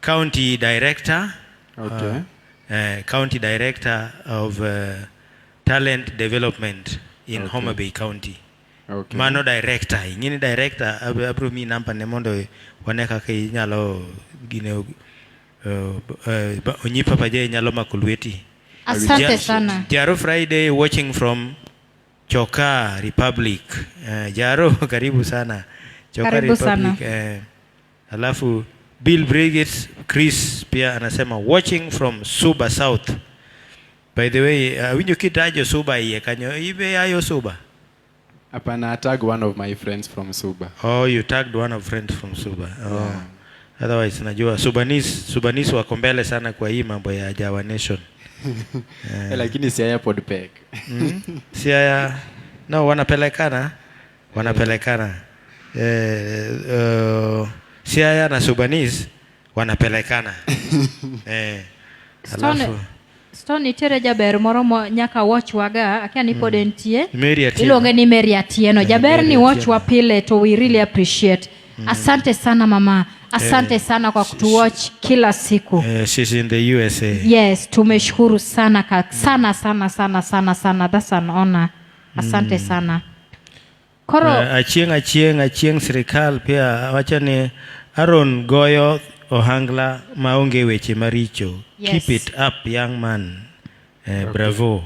county director, county director of talent development in Homa Bay County. Mano director, ing'eni director, abiro miyi namba ne mondo wane kaka inyalo gine, Onyi Papa J nyalo mako lweti. Asante sana. Jaro Friday watching from Choka Republic. Jaro, karibu sana. Choka Karibu sana. Republic. Alafu Bill Briggs Chris pia anasema watching from Suba South. By the way, winjo kitajo Suba iye kanyo, ibe ayo Suba? Hapana, I tag one of my friends from Suba. Oh, you tagged one of friends from Suba. Oh. Yeah. Otherwise najua Subanese wako mbele sana kwa hii mambo ya Jawa Nation. Eh, lakini Siaya pod pek. Siaya no, wanapelekana. Wanapelekana. Siaya na Subanese wanapelekana. Stone, Alafu Stone, nitiere jaber moro mo nyaka watch waga, akia ni pod entie. Mary Atieno. Iluonge ni Mary Atieno. Jaber Mary ni watch Atieno. wa pile to we really appreciate. Asante sana mama. Asante sana kwa kutuwatch kila siku. She's in the USA. Yes, tumeshukuru sana ka, sana sana sana sana sana. That's an honor. Asante sana. Koro Achieng' sirikal pia wacho ni Aaron goyo ohangla maonge weche maricho. Yes. Keep it up, young man. Bravo.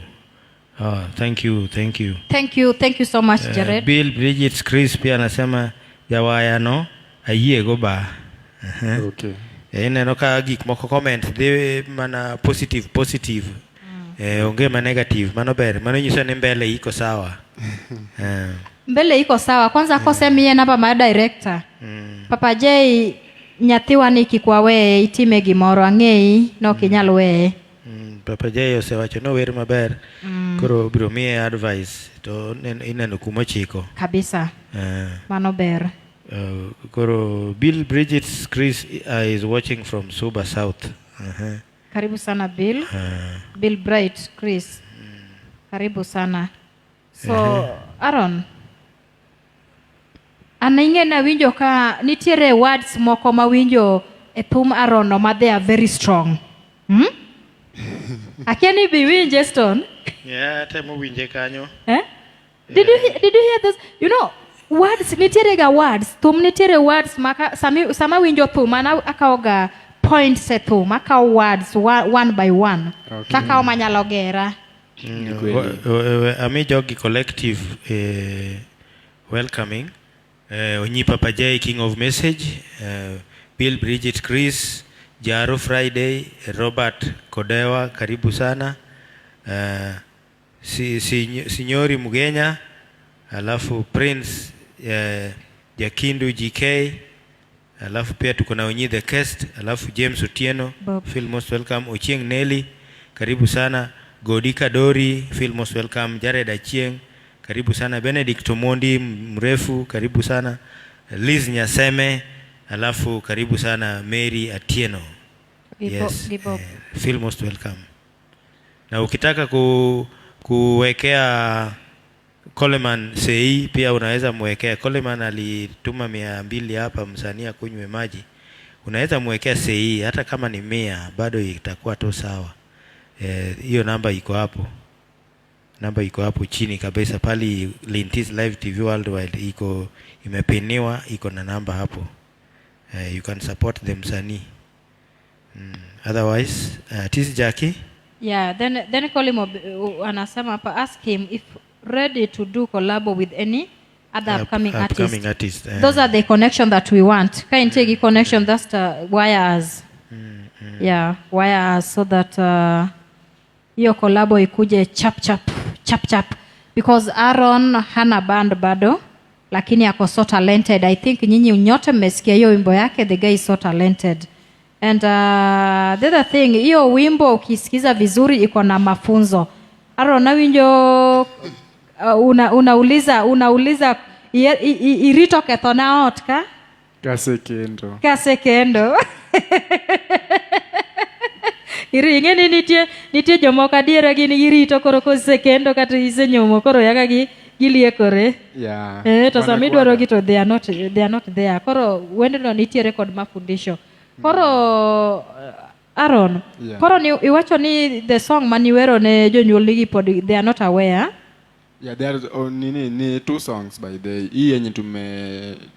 Oh, thank you, thank you. Thank you, thank you so much, Jared. Bill Bridget Chris pia anasema jawaya no ayiego ba. Uh-huh. Ineno ka gik moko comment dhi mana positive positive. Onge ma negative, mano ber. Mano nyiso ni mbele iko sawa. Mbele iko sawa. Kwanza kosemiye namba mar director. Papa J, nyathiwa ni kik waweye itime gimoro, ang'eyi nok inyal weye. Papa J osewacho ni ower maber. Koro obiro miye advice to ineno kumochiko. Kabisa. Mano ber. Koro Bill Bridget Chris is watching from Suba South. Karibu sana Bill. Bill Bright Chris. Karibu sana. So, Aaron, an ing'e nawinjo ka nitiere words moko mawinjo e thum Aaron no ma they are very strong. Akia ni bi winje, Stone? Yeah, temo winje kanyo. Eh? Did you hear this? You know, words nitiere ga words, thum nitiere words maka sami, sama winjo thum an akawo ga points e thum, akawo words one by one. Takawo manyalo gera. Kweli. Ami jogi collective welcoming Onyi Papa J, King of Message, Bill Bridget Chris, Jaro Friday, Robert Kodewa, karibu sana, si, Signori Mugenya, alafu Prince Jakindu GK, alafu pia tuko na Onyi the Guest, alafu James Otieno. Bob. Feel most welcome. Ochieng Nelly, karibu sana. Godika Dori, feel most welcome. Jared Achieng, karibu sana. Benedict Omondi Mrefu, karibu sana. Liz Nyaseme, alafu karibu sana Mary Atieno. Yes, Gi Bob. Feel most welcome. Na ukitaka kuwekea Coleman Sei pia unaweza mwekea. Coleman alituma 200 hapa msanii akunywe maji. Unaweza mwekea Sei hata kama ni 100 bado itakuwa tu sawa. Hiyo namba iko hapo. Namba iko hapo chini kabisa pale Lintis Live TV Worldwide iko imepiniwa, iko na namba hapo. You can support the msanii. Otherwise, Tis Jackie. Yeah, then Colin anasema hapa, ask him if ready to do collab with any other upcoming artist. Upcoming artist. Those are the connection that we want. Ka intie gi connection, that's the wires. Yeah, wires so that hiyo collabo ikuje chap chap chap chap, because Aaron hana band bado, lakini ako so talented. I think nyinyi nyote mmesikia hiyo wimbo yake. The guy is so talented. And the other thing, hiyo wimbo ukisikiza vizuri iko na mafunzo. Aaron, nawinjo unauliza irito ketho na ot ka Kasekendo. Kasekendo. Iri ing'e ni nitie jomoko adiera gin girito koro kosekendo kata isenyomo koro yaka gi giliekore. To sama idwaro gi to they are not there. Koro wendno nitiere kod mafundisho. Koro Aaron, koro ni iwacho ni the song maniwero ne jonyuolni gi pod they are not aware. Yeah, there are, oh, nini ni two songs by the hii yenye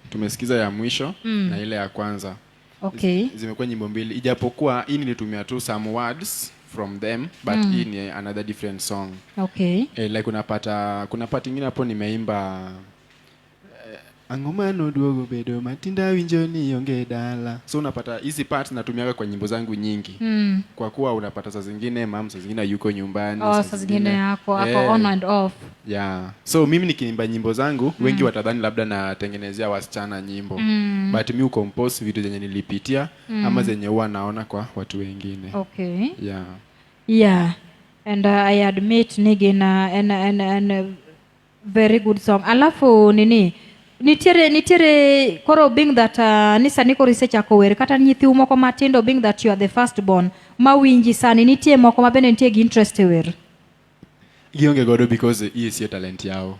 tumesikiza ya mwisho na ile ya kwanza. Zimekuwa nyimbo mbili, ijapokuwa hii nilitumia tu some words from them, but hii ni another different song. Like unapata kuna part ingine hapo nimeimba ang'o manoduogo bedo matinda winjo ni onge dala. So unapata hizi part natumiaga kwa nyimbo zangu nyingi kwa kuwa unapata saa zingine mam, saa zingine yuko nyumbani. Oh, saa zingine ako on and off. Yeah, so mimi nikiimba nyimbo zangu wengi watadhani labda natengenezea wasichana nyimbo, but mi ucompose vitu zenye nilipitia ama zenye huwa naona kwa watu wengine. Yeah. Yeah, and I admit ni gina en very good song. Alafu nini nitiere koro being that ni sani koro isechako wer kata nyithiu moko matindo, being that you are the first born mawinji sani, nitie moko ma bende nitie gi interest e wer? Gionge godo because hii sio talent yao.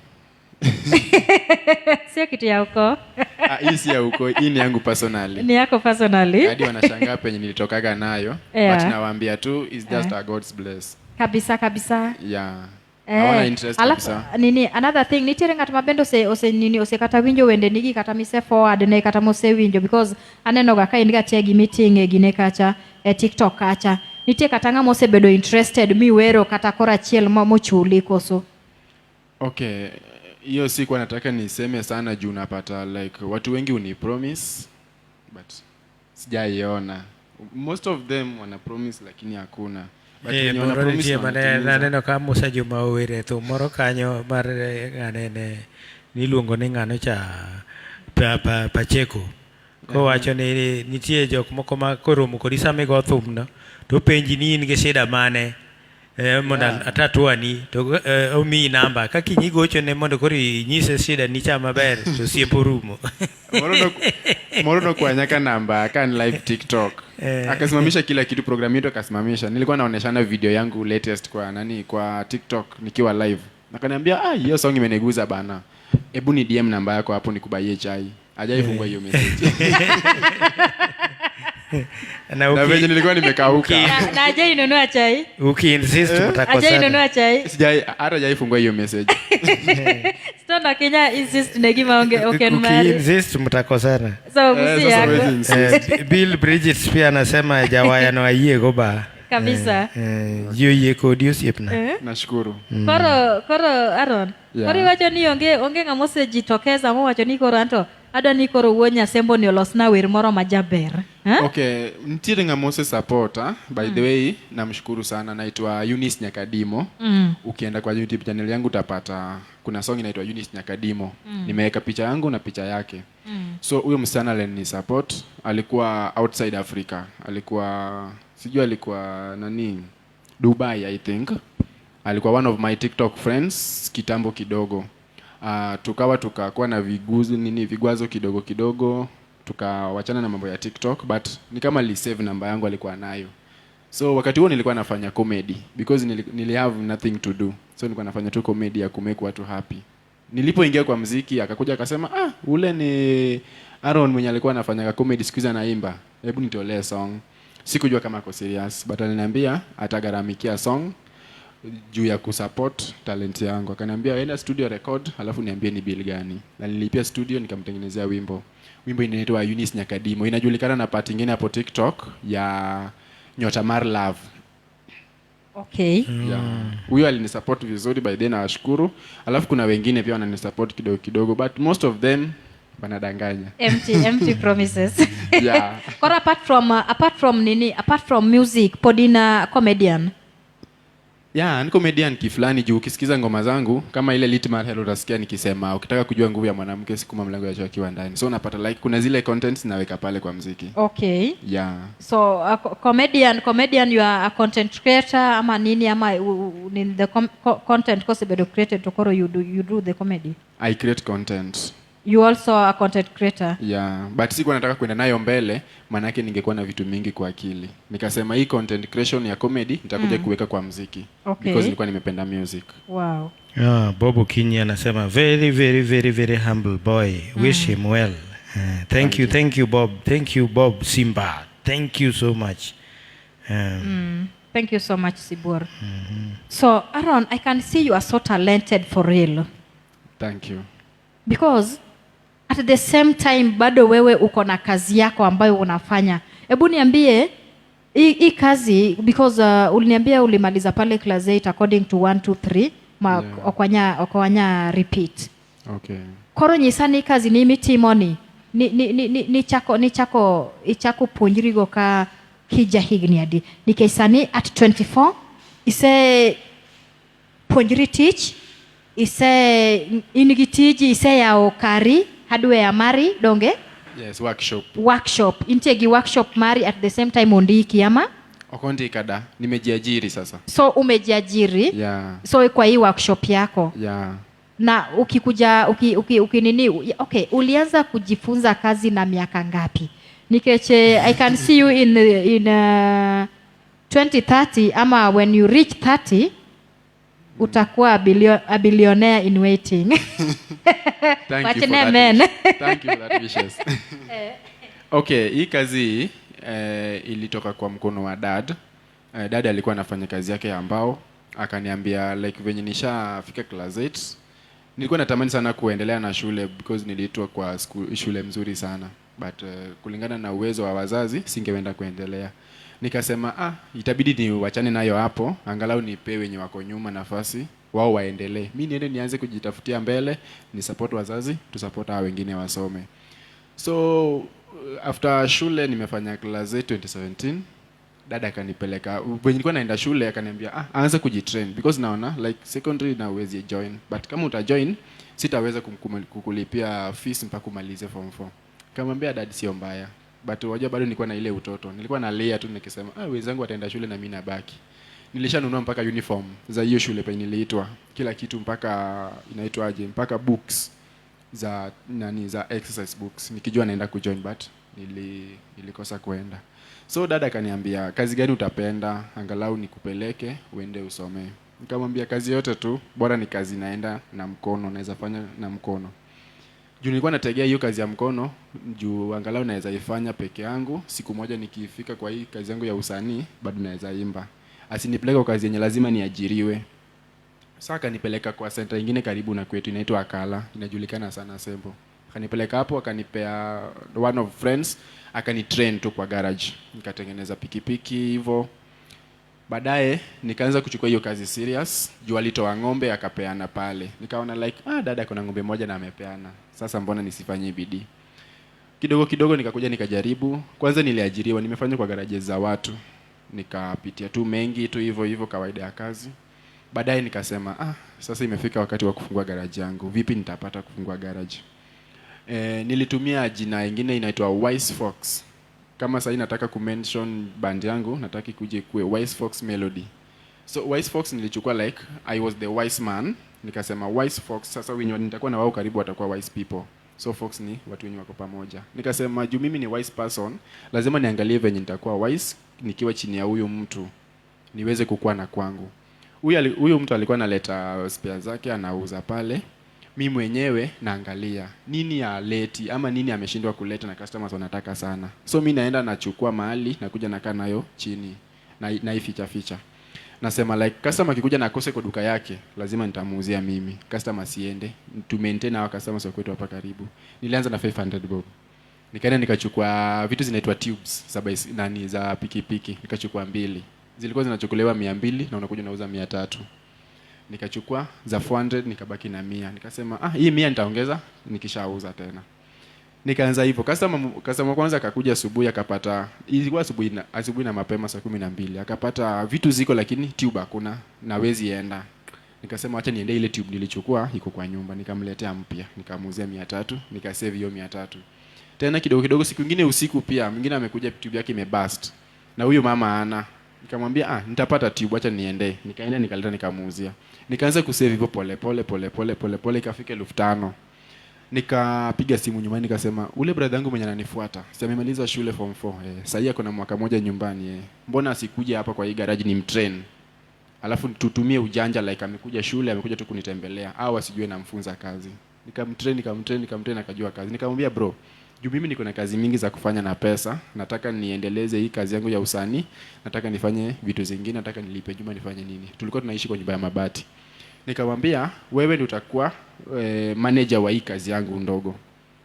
Sio kitu ya ukoo. Ah, hii si ya ukoo, hii ni yangu personally. Ni yako personally. Hadi wanashangaa penye nilitokaga nayo, but nawaambia tu is just a God's bless. Kabisa kabisa. Yeah, hawana interest Alafu kabisa. nini, another thing, nitiere ng'at ma bende ose nini ose kata winjo wende nigi kata mise forward ne kata mosewinjo, because aneno ga ka in ga tie gimiting'e gine kacha e TikTok kacha, nitie kata ng'ama osebedo interested miwero kata koro achiel mochuli koso? Okay, hiyo sikuwa nataka niseme sana juu unapata like watu wengi uni promise but sijaiona. Most of them wana promise lakini hakuna. But wenye wana moro promise nitie mane wanatimiza. naneno ka Musa Juma owere thum moro kanyo mar ng'ane niluongo ni ng'ano cha Pacheco kowacho ni nitie jok moko ma koromo kodi sama igo thumno to penji ni in gi shida mane mondo atatuani to omiyi namba ka kiny igochone mondo koro inyise shida ni cha maber to osiep orumo. Moro nokwaya nyaka namba ka ni live TikTok. Akasimamisha kila kitu, program yetu akasimamisha. Nilikuwa naoneshana video yangu latest kwa nani, kwa TikTok nikiwa live. Akaniambia, "Ah, hiyo song imeniguza bana. Hebu ni DM namba yako hapo nikubaie chai." Hajaifungua hiyo message. Na Na venye nilikuwa nimekauka. Na hajainunua chai? Ukiinsist mtakosana. Hajainunua chai? Sijai, hata hajaifungua hiyo message. Stone Akinya insist ne gima onge ok en mari. Ukiinsist mtakosana. So Eh, busi sasa yako. huwezi insist. Bill Bridget pia anasema jawaya no ayiego ba. Kabisa. Ji oyie kodi, osiepna. Nashukuru. Koro Aaron, koro iwacho ni onge ng'ama osejitokeza mowacho ni koro anto adwa ni koro wuo Nyasembo ni olosna wer moro majaber. Eh? Okay, nitiere ng'ama ose support, ah. By the way, namshukuru sana, naitwa Eunice Nyakadimo. Ukienda kwa YouTube channel yangu utapata kuna song inaitwa Eunice Nyakadimo. Nimeweka picha yangu na picha yake. So huyo msichana alini support, alikuwa outside Africa. Alikuwa, sijui alikuwa nani, Dubai I think. Alikuwa one of my TikTok friends kitambo kidogo. Tukawa tukakuwa na viguzi nini vigwazo kidogo kidogo, tukawachana na mambo ya TikTok, but ni kama alisave namba yangu, alikuwa nayo. So wakati huo nilikuwa nafanya comedy because nili have nothing to do, so nilikuwa nafanya tu comedy ya kumake watu happy. Nilipoingia kwa mziki akakuja akasema, "Ah, ule ni Aaron mwenye alikuwa anafanya comedy, siku hizi anaimba, hebu nitolee song." Sikujua kama ako serious, but aliniambia atagharamikia song juu ya kusupport talent yangu. Akaniambia, "Enda studio, record, alafu niambie ni bill gani." Na nilipia studio, nikamtengenezea wimbo. Wimbo inaitwa Eunice Nyakadimo, inajulikana na part ingine hapo TikTok ya Nyota Mar Love. Yeah. Huyo alinisupport vizuri by then, nawashukuru. Alafu kuna wengine pia wananisupport kidogo kidogo, but most of them wanadanganya. Empty, empty promises. Yeah. Koro apart from nini, apart from music, pod in a comedian? Yeah, ni comedian kiflani, juu ukisikiza ngoma zangu kama ile Lit Mar Hell, utasikia nikisema, "Ukitaka kujua nguvu ya mwanamke, sukuma mlango ya choo akiwa ndani." So unapata like kuna zile contents naweka pale kwa mziki. Yeah. So comedian, you are a content creator ama nini, ama the content kosebedo created to koro you do the comedy? I create content. You also a content creator? Yeah, but sikuwa nataka kwenda nayo mbele, maanake ningekuwa na vitu mingi kwa akili. Nikasema hii content creation ya comedy nitakuja kuweka kwa mziki because nilikuwa nimependa music. Ah, Bob Okinyi anasema, "Very, very, very, very humble boy. Wish him well." Thank you, thank you, Bob. Thank you, Bob Simba. Thank you so much. Thank you so much, Sibur. So Aaron, I can see you are so talented for real. Thank you. Because at the same time bado wewe uko na kazi yako ambayo unafanya. Hebu niambie hii kazi, because uliniambia ulimaliza pale class 8 according to 1 2 3 ma okwanya repeat. Koro nyisa ni kazi ni mitimo ni ni chako ichako puonjrigo ka kija higni adi? Nikech sani at 24 ise puonjri tich, ise in gi tiji, iseyawo kari hardware mari, donge? Yes, workshop. Workshop, intie gi workshop mari, at the same time ondiki ama? Ok ondika da, nimejiajiri sasa. So umejiajiri. Yeah. So kwa hii workshop yako na ukikuja uki, uki, uki nini, okay, ulianza kujifunza kazi na miaka ngapi? Nikech I can see you in 2030 ama when you reach 30 utakuwa a billionaire in waiting. Thank you for Wachane that men. wish. Thank you for that wishes. Okay, hii kazi ilitoka kwa mkono wa dad. Dad alikuwa anafanya kazi yake ya mbao, akaniambia like venye nishafika class 8, nilikuwa natamani sana kuendelea na shule because niliitwa kwa school, shule mzuri sana, but kulingana na uwezo wa wazazi singewenda kuendelea. Nikasema, "Ah, itabidi niwachane nayo hapo, angalau nipe wenye wako nyuma nafasi wao waendelee, mi niende nianze kujitafutia mbele, ni support wazazi, tu support hao wengine wasome." So after shule nimefanya class 8 2017, dada akanipeleka venye nilikuwa naenda shule, akaniambia, "Ah, anza kujitrain because naona like secondary na uwezi join, but kama utajoin sitaweza kukulipia fees mpaka umalize form 4." Kamwambia, "Dad, sio mbaya," but wajua bado nilikuwa na ile utoto, nilikuwa nalia tu nikisema, "Ah, wenzangu wataenda shule na mimi nabaki." Nilishanunua mpaka uniform za hiyo shule penye niliitwa, kila kitu, mpaka inaitwaje, mpaka books za nani, za exercise books, nikijua naenda kujoin, but nilikosa kuenda. So dada akaniambia, "Kazi gani utapenda angalau nikupeleke uende usomee?" Nikamwambia kazi yote tu, bora ni kazi naenda na mkono, naweza fanya na mkono, juu nilikuwa nategea hiyo kazi ya mkono juu angalau naweza ifanya peke yangu. Siku moja nikifika kwa hii kazi yangu ya usanii bado naweza imba, asinipeleke kwa kazi yenye lazima niajiriwe. Sasa akanipeleka kwa center ingine karibu na kwetu inaitwa Akala, inajulikana sana Sembo. Akanipeleka hapo, akanipea one of friends, akanitrain tu kwa garage, nikatengeneza pikipiki hivyo. Baadaye nikaanza kuchukua hiyo kazi serious juu alitoa ng'ombe akapeana pale. Nikaona like, ah, dada kuna ng'ombe moja na amepeana, sasa mbona nisifanye bidii? Kidogo kidogo nikakuja nikajaribu. Kwanza niliajiriwa, nimefanya kwa garages za watu, nikapitia tu mengi tu hivyo hivyo, kawaida ya kazi. Baadaye nikasema, "Ah, sasa imefika wakati wa kufungua garage yangu. Vipi nitapata kufungua garage?" Nilitumia jina ingine inaitwa Wise Fox. Kama sahii nataka kumention band yangu, nataka ikuje kuwe Wise Fox Melody. So Wise Fox nilichukua like I was the wise man, nikasema Wise Fox, sasa wenye nitakuwa na wao karibu watakuwa wise people. So Fox ni watu wenye wako pamoja. Nikasema juu mimi ni wise person, lazima niangalie venye nitakuwa wise nikiwa chini ya huyu mtu, niweze kukua na kwangu. Huyu mtu alikuwa analeta spare zake anauza pale. Mi mwenyewe naangalia nini aleti ama nini ameshindwa kuleta na customers wanataka sana. So mi naenda nachukua mahali, nakuja nakaa nayo chini, na naificha ficha. Nasema like customer akikuja na akose kwa duka yake, lazima nitamuuzia mimi. Customer siende, to maintain our customers wa kwetu hapa karibu. Nilianza na 500 bob. Nikaenda nikachukua vitu zinaitwa tubes za nani za pikipiki, nikachukua mbili. Zilikuwa zinachukuliwa 200 na unakuja unauza 300. Nikachukua za 400, nikabaki na 100. Nikasema, ah, hii 100 nitaongeza nikishauza tena. Nikaanza hivyo. Customer kwanza akakuja asubuhi, akapata, ilikuwa asubuhi na mapema saa 12, akapata vitu ziko lakini tube hakuna na wezi enda. Nikasema acha niende, ile tube nilichukua iko kwa nyumba, nikamletea mpya, nikamuuzia 300, nikasave hiyo 300. Tena kidogo kidogo, siku nyingine usiku pia mwingine amekuja, tube yake imeburst na huyu mama ana, nikamwambia, "Ah, nitapata tube, acha niende." Nikaenda nikaleta, nikamuuzia. Nikaanza kusave hivyo pole pole pole pole pole pole, ikafika 5,000. Nikapiga simu nyumbani, nikasema, "Ule brother yangu mwenye ananifuata, si amemaliza shule form 4? Sahii ako na mwaka moja nyumbani. Mbona asikuje hapa kwa hii garage ni mtrain, alafu tutumie ujanja like amekuja shule, amekuja tu kunitembelea, au asijue namfunza kazi?" Nikamtrain, nikamtrain, nikamtrain, akajua kazi. Nikamwambia, "Bro, juu mimi niko na kazi mingi za kufanya na pesa, nataka niendeleze hii kazi yangu ya usanii, nataka nifanye vitu zingine, nataka nilipe nyumba, nifanye nini." Tulikuwa tunaishi kwa nyumba ya mabati. Nikamwambia, "Wewe ndio utakuwa manager wa hii kazi yangu ndogo.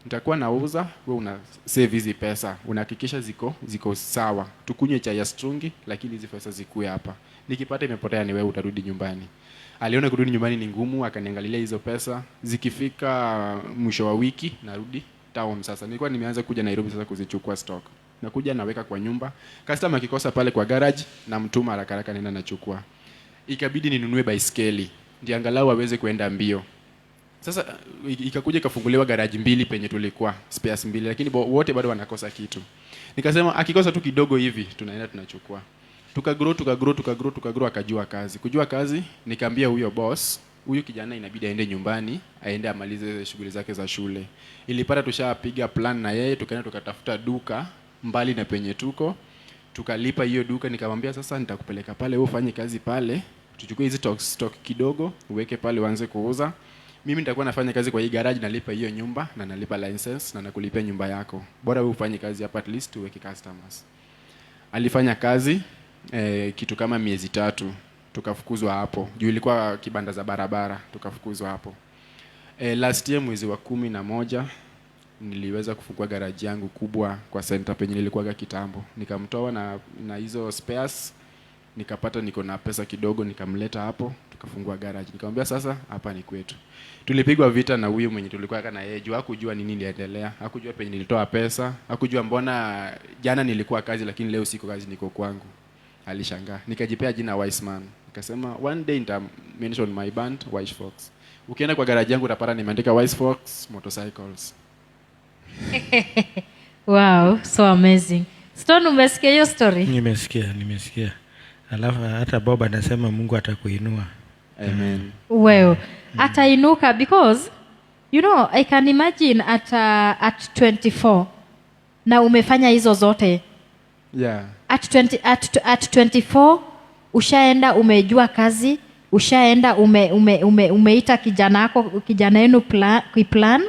Nitakuwa nauza, wewe una save hizi pesa, unahakikisha ziko sawa. Tukunywe chai ya strungi, lakini hizi pesa zikue hapa. Nikipata imepotea, ni wewe utarudi nyumbani." Aliona kurudi nyumbani ni ngumu, akaniangalilia hizo pesa. Zikifika mwisho wa wiki narudi town sasa. Nilikuwa nimeanza kuja Nairobi sasa kuzichukua stock. Nakuja naweka kwa nyumba. Customer akikosa pale kwa garage, namtuma haraka haraka, nenda nachukua. Ikabidi ninunue baiskeli ndio angalau aweze kuenda mbio. Sasa ikakuja ikafunguliwa garage mbili penye tulikuwa, spares mbili, lakini wote bado wanakosa kitu. Nikasema akikosa tu kidogo hivi tunaenda tunachukua. Tukagrow, tukagrow, tukagrow, tukagrow, akajua kazi. Kujua kazi, nikaambia huyo boss, huyu kijana inabidi aende nyumbani, aende amalize shughuli zake za shule. Ilipata tushapiga plan na yeye, tukaenda tukatafuta duka mbali na penye tuko, tukalipa hiyo duka. Nikamwambia, "Sasa nitakupeleka pale, wewe ufanye kazi pale, tuchukue hizi stock kidogo uweke pale uanze kuuza. Mimi nitakuwa nafanya kazi kwa hii garage, nalipa hiyo nyumba na nalipa license na nakulipia nyumba yako. Bora wewe ufanye kazi hapa, at least uweke customers." Alifanya kazi kitu kama miezi 3, tukafukuzwa hapo juu ilikuwa kibanda za barabara, tukafukuzwa hapo. Last year mwezi wa 11 niliweza kufungua garage yangu kubwa kwa center penye nilikuwaga kitambo. Nikamtoa na hizo spares, nikapata niko na pesa kidogo, nikamleta hapo, tukafungua garage. Nikamwambia, "Sasa hapa ni kwetu." Tulipigwa vita na huyu mwenye tulikuwa na yeye juu hakujua nini iliendelea, hakujua penye nilitoa pesa, hakujua mbona jana nilikuwa kazi lakini leo siko kazi, niko kwangu. Alishangaa. Nikajipea jina Wiseman. Nikasema one day nita mention my band Wise Fox. Ukienda kwa garage yangu utapata nimeandika Wise Fox Motorcycles. Wow, so amazing. Stone, umesikia hiyo story? Nimesikia, nimesikia. Alafu hata Bob anasema Mungu atakuinua. Amen. Well, atainuka because I can imagine at 24 na umefanya hizo zote. At 24 ushaenda umejua kazi, ushaenda umeita kijana wako, kijana yenu plan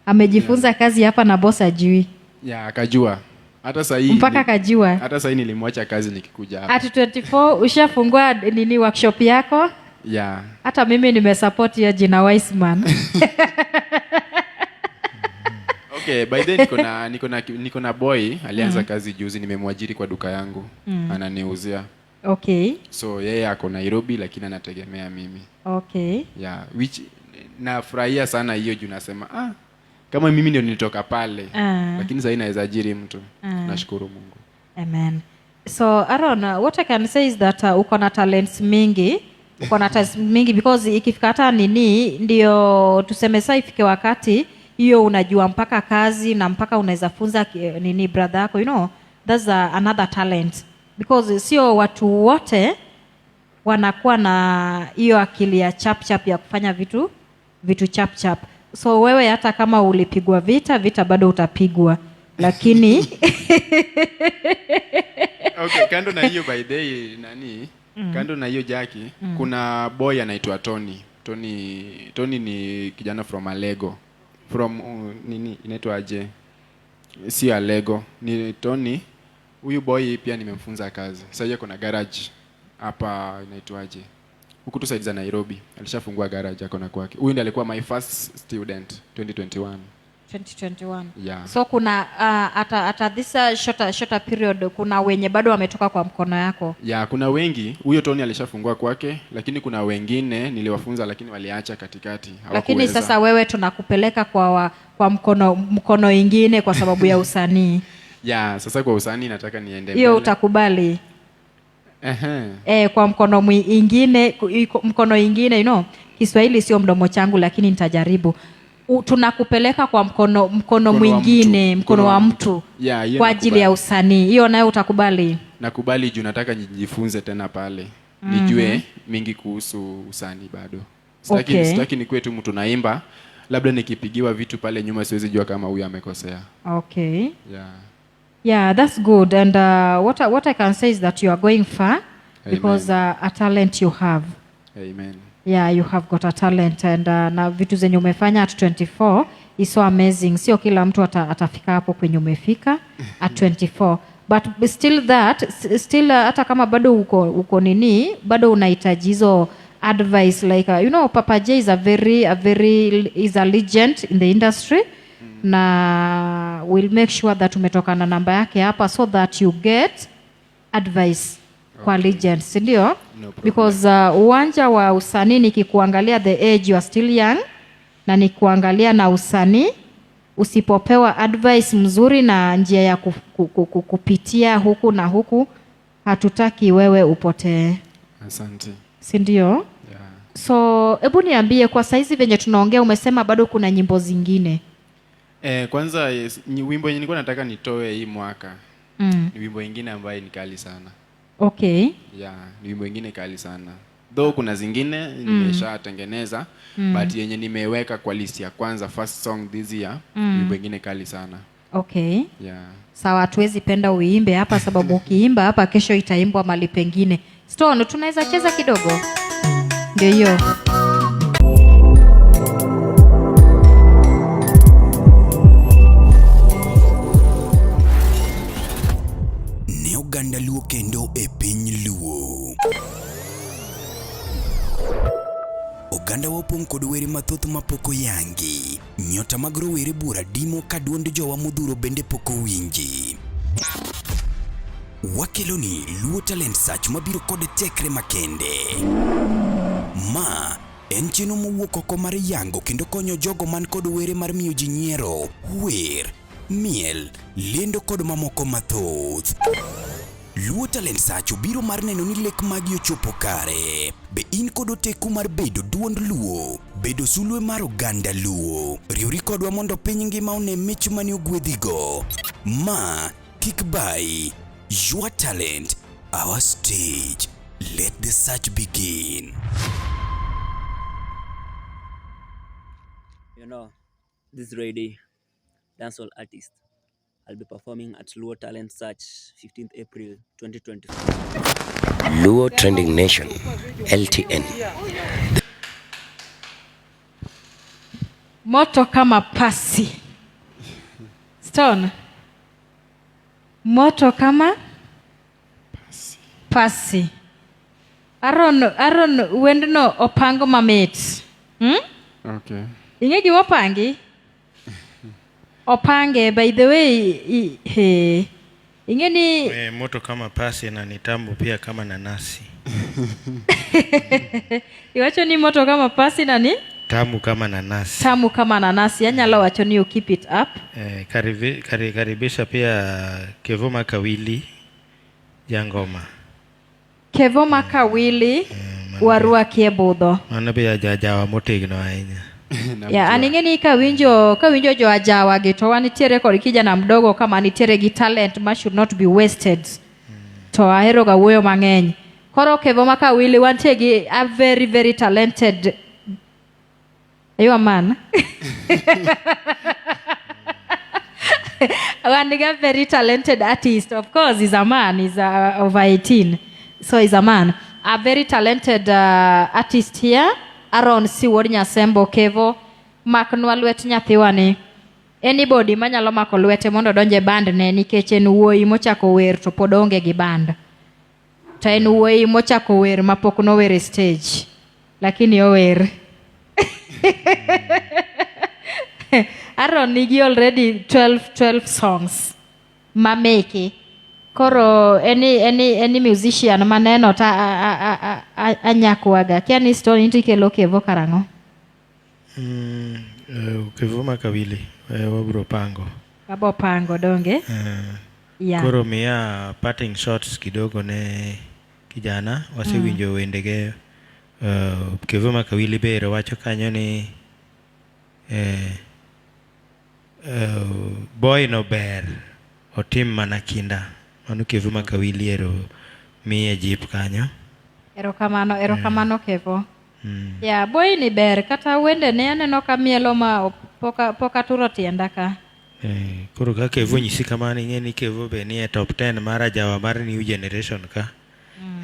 amejifunza kazi hapa na boss ajui. Yeah, akajua. Hata sahii Mpaka akajua. Hata sahii nilimwacha kazi nikikuja hapa. At 24 ushafungua nini, workshop yako. Yeah. Hata mimi nimesupport hiyo jina Wiseman. Okay, by then niko na boy alianza kazi juzi, nimemwajiri kwa duka yangu. Ananiuzia. So yeye ako Nairobi lakini anategemea mimi. Yeah, which nafurahia sana hiyo juu nasema, ah, kama mimi ndio nilitoka pale, lakini sahii naweza ajiri mtu. Nashukuru Mungu. Amen. So Aaron, what I can say is that uko na talents mingi, uko na talents mingi because ikifika hata nini, ndio tuseme saa ifike wakati hiyo unajua mpaka kazi na mpaka unaweza funza nini brother yako, that's another talent because sio watu wote wanakuwa na hiyo akili ya chap chap ya kufanya vitu chap chap. So wewe hata kama ulipigwa vita, vita bado utapigwa, lakini Okay, kando na hiyo, by the way, nani, kando na hiyo Jackie, kuna boy anaitwa Tony. Tony ni kijana from Alego. From nini inaitwa aje? Si Alego, ni Tony. Huyu boy pia nimemfunza kazi. Sasa yeye kuna garage hapa inaitwaje? Huku tu side za Nairobi. Alishafungua garage ako na kwake. Huyu ndiye alikuwa my first student 2021. 2021. Yeah. So kuna ata this shorter period kuna wenye bado wametoka kwa mkono yako. Ya, kuna wengi. Huyo Tony alishafungua kwake, lakini kuna wengine niliwafunza lakini waliacha katikati. Lakini Hawakuweza. sasa wewe tunakupeleka kwa mkono ingine kwa sababu ya usanii. Ya, sasa kwa usanii nataka niende Hiyo mbele. utakubali? Ehe. Kwa mkono mwingine, mkono ingine, you know, Kiswahili sio mdomo changu lakini nitajaribu. Tunakupeleka kwa mkono mwingine, mkono wa mtu. Yeah, hiyo kwa ajili ya usanii. Hiyo nayo utakubali? Nakubali juu nataka nijifunze tena pale. Nijue mingi kuhusu usanii bado. Sitaki nikuwe tu mtu naimba, labda nikipigiwa vitu pale nyuma siwezi jua kama huyu amekosea. Okay. Yeah. Yeah, that's good. And what I can say is that you are going far. Amen. Because a talent you have. Amen. Yeah, you have got a talent and na vitu zenye umefanya at 24 is so amazing. Sio kila mtu atafika hapo kwenye umefika at 24. But still that, still hata kama bado uko nini, bado unahitaji hizo advice like you know, Papa J is a very is a legend in the industry. Na we'll make sure that umetoka na namba yake hapa so that you get advice kwa legends, si ndio? No problem. Because uwanja wa usanii nikikuangalia the age you are still young, na nikuangalia na usanii, usipopewa advice mzuri na njia ya kupitia huku na huku, hatutaki wewe upotee. Asante. Si ndio? Yeah. So hebu niambie kwa saizi venye tunaongea umesema bado kuna nyimbo zingine. Kwanza yes, ni wimbo yenye nilikuwa nataka nitoe hii mwaka. Ni wimbo ingine ambaye ni kali sana. Okay. Yeah, ni wimbo ingine kali sana. Though kuna zingine nimeshatengeneza, but yenye nimeweka kwa list ya kwanza first song this year, wimbo ingine kali sana. Okay. Yeah. Sawa, hatuwezi penda uimbe hapa sababu ukiimba hapa kesho itaimbwa mahali pengine. Stone, tunaweza cheza kidogo? Ndio hiyo. Ne oganda Luo kendo e piny Luo. Oganda wa opong' kod were mathoth mapok oyangi. Nyota mag rowere buora dimo ka duond jowa modhuro bende pok owinji. Wakeloni Luo Talent Search mabiro kod tekre makende. Ma en chenro mowuok oko mar yango kendo konyo jogo man kod were mar miyo ji nyiero, wer, miel, lendo kod mamoko mathoth. Luo Talent Search obiro mar neno ni lek magi ochopo kare. Be in kod oteku mar bedo duond Luo, bedo sulwe mar oganda Luo. Riwri kodwa mondo piny ngima one mich mane ogwedhigo. Ma kik bai, your talent, our stage. Let the search begin. You know, this lady, dancehall artist, I'll be performing at Luo Talent Search 15th April 2024. Luo Trending Nation, LTN. Moto kama pasi. Stone. Moto kama pasi. Aaron wendno opango mamit. Okay. Ing'e gima opangi? Opange, by the way, ing'e ni moto kama pasi na nitambo pia kama nanasi. Iwacho ni moto kama pasi na ni? Tamu kama nanasi. Tamu kama nanasi. Anyalo wacho ni you keep it up. Karibisha pia Kevoma Kawili Jangoma. Kevoma Kawili warua kiebudho. Mano be jajawa motegno ahinya. Yeah, aning'e ni kawinjo jo ajawa gi to wanitiere kod kijana mdogo kama nitiere gi talent ma should not be wasted. To ahero ga wuoyo mang'eny. Koro Kevoma Kawili wantie gi a very very talented. Are you a man? Wan gi a very talented artist. Of course, he's a man. He's over 18. So he's a man. A very talented artist here. Aaron C wuod Nyasembo Kevo maknwa lwet nyathiwani. Anybody manyalo mako lwete mondo odonj e band ne nikech en wuoyi mochako wer to pod oonge gi band. To en wuoyi mochako wer mapok nower e stage. Lakini ower. Aaron nigi already 12 songs mameke. Koro any musician maneno ta anyakwaga. Kia ni story nitie ikelo Kevo karang'o? Kevo Makawili wabro pango. Wabo pango donge? Yeah. Koro miya parting shots kidogo ne kijana wasewinjo wendege. Kevo Makawili be wacho kanyo ni boy no ber otim mana kinda. Mano Kevo Makawili ero miye jip kanyo. Erokamano, erokamano Kevo. Yeah, boy ni ber kata wende ne aneno ka mielo ma pok aturo tienda ka. Koro ka Kevo nyisi kamano ing'e ni Kevo be nie top 10 mar ajawa mar new generation ka.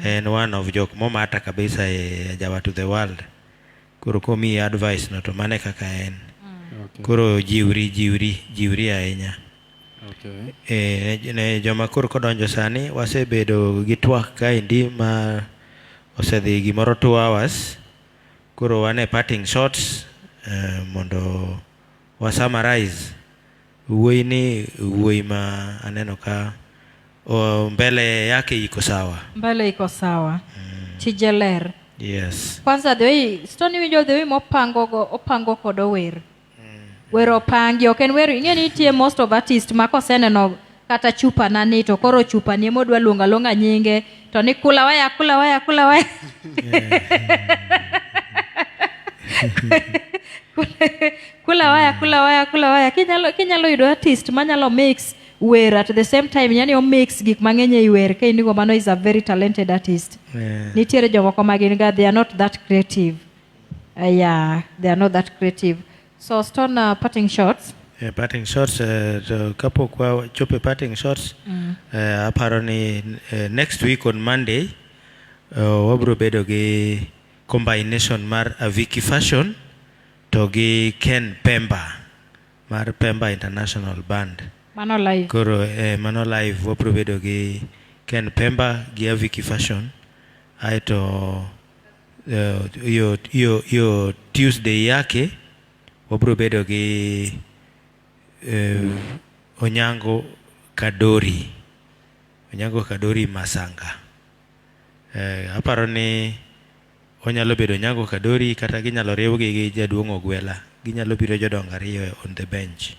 En one of jok momata kabisa e ajawa to the world. Koro komiyi advice no to mane kaka en. Koro jiwri jiwri jiwri ahinya. Ne joma koro kodonjo sani wasebedo gi twak kaendi ma osedhi gimoro 2 hours. Koro wan e parting shots mondo wa summarize. Wuoyi ni wuoyi ma aneno ka mbele yake iko sawa. Mbele iko sawa. Tije ler. Yes. Kwanza the way Stony winjo the way mopango go opango kod ower. Wer opangi ok en wer ing'e ni nitie most of artist ma koseneno kata chupa na ni to koro chupa ni emodwa luongo aluonga nyinge to ni kula waya kula waya kula waya. Kula waya kula waya kula waya kinyalo yudo artist manyalo mix wer at the same time, yani o mix gik mang'eny ei wer ka inigo mano is a very talented artist. Nitiere jomoko ma gin ga they are not that creative. Yeah, they are not that creative. So Stone, parting shots. Parting shots, to kapok wachopo e parting shots, aparo ni next week on Monday wabro bedo gi combination mar Aviki Fashion to gi Ken Pemba mar Pemba International Band. Mano live. Koro mano live wabro bedo gi Ken Pemba gi Aviki Fashion. Aeto yo Tuesday yake wabro bedo gi Onyango Kadori. Onyango Kadori Masanga. Aparo ni onyalo bedo Onyango Kadori kata ginyalo riwgi gi jaduong' Ogwela. Ginyalo biro jodongo ariyo on the bench.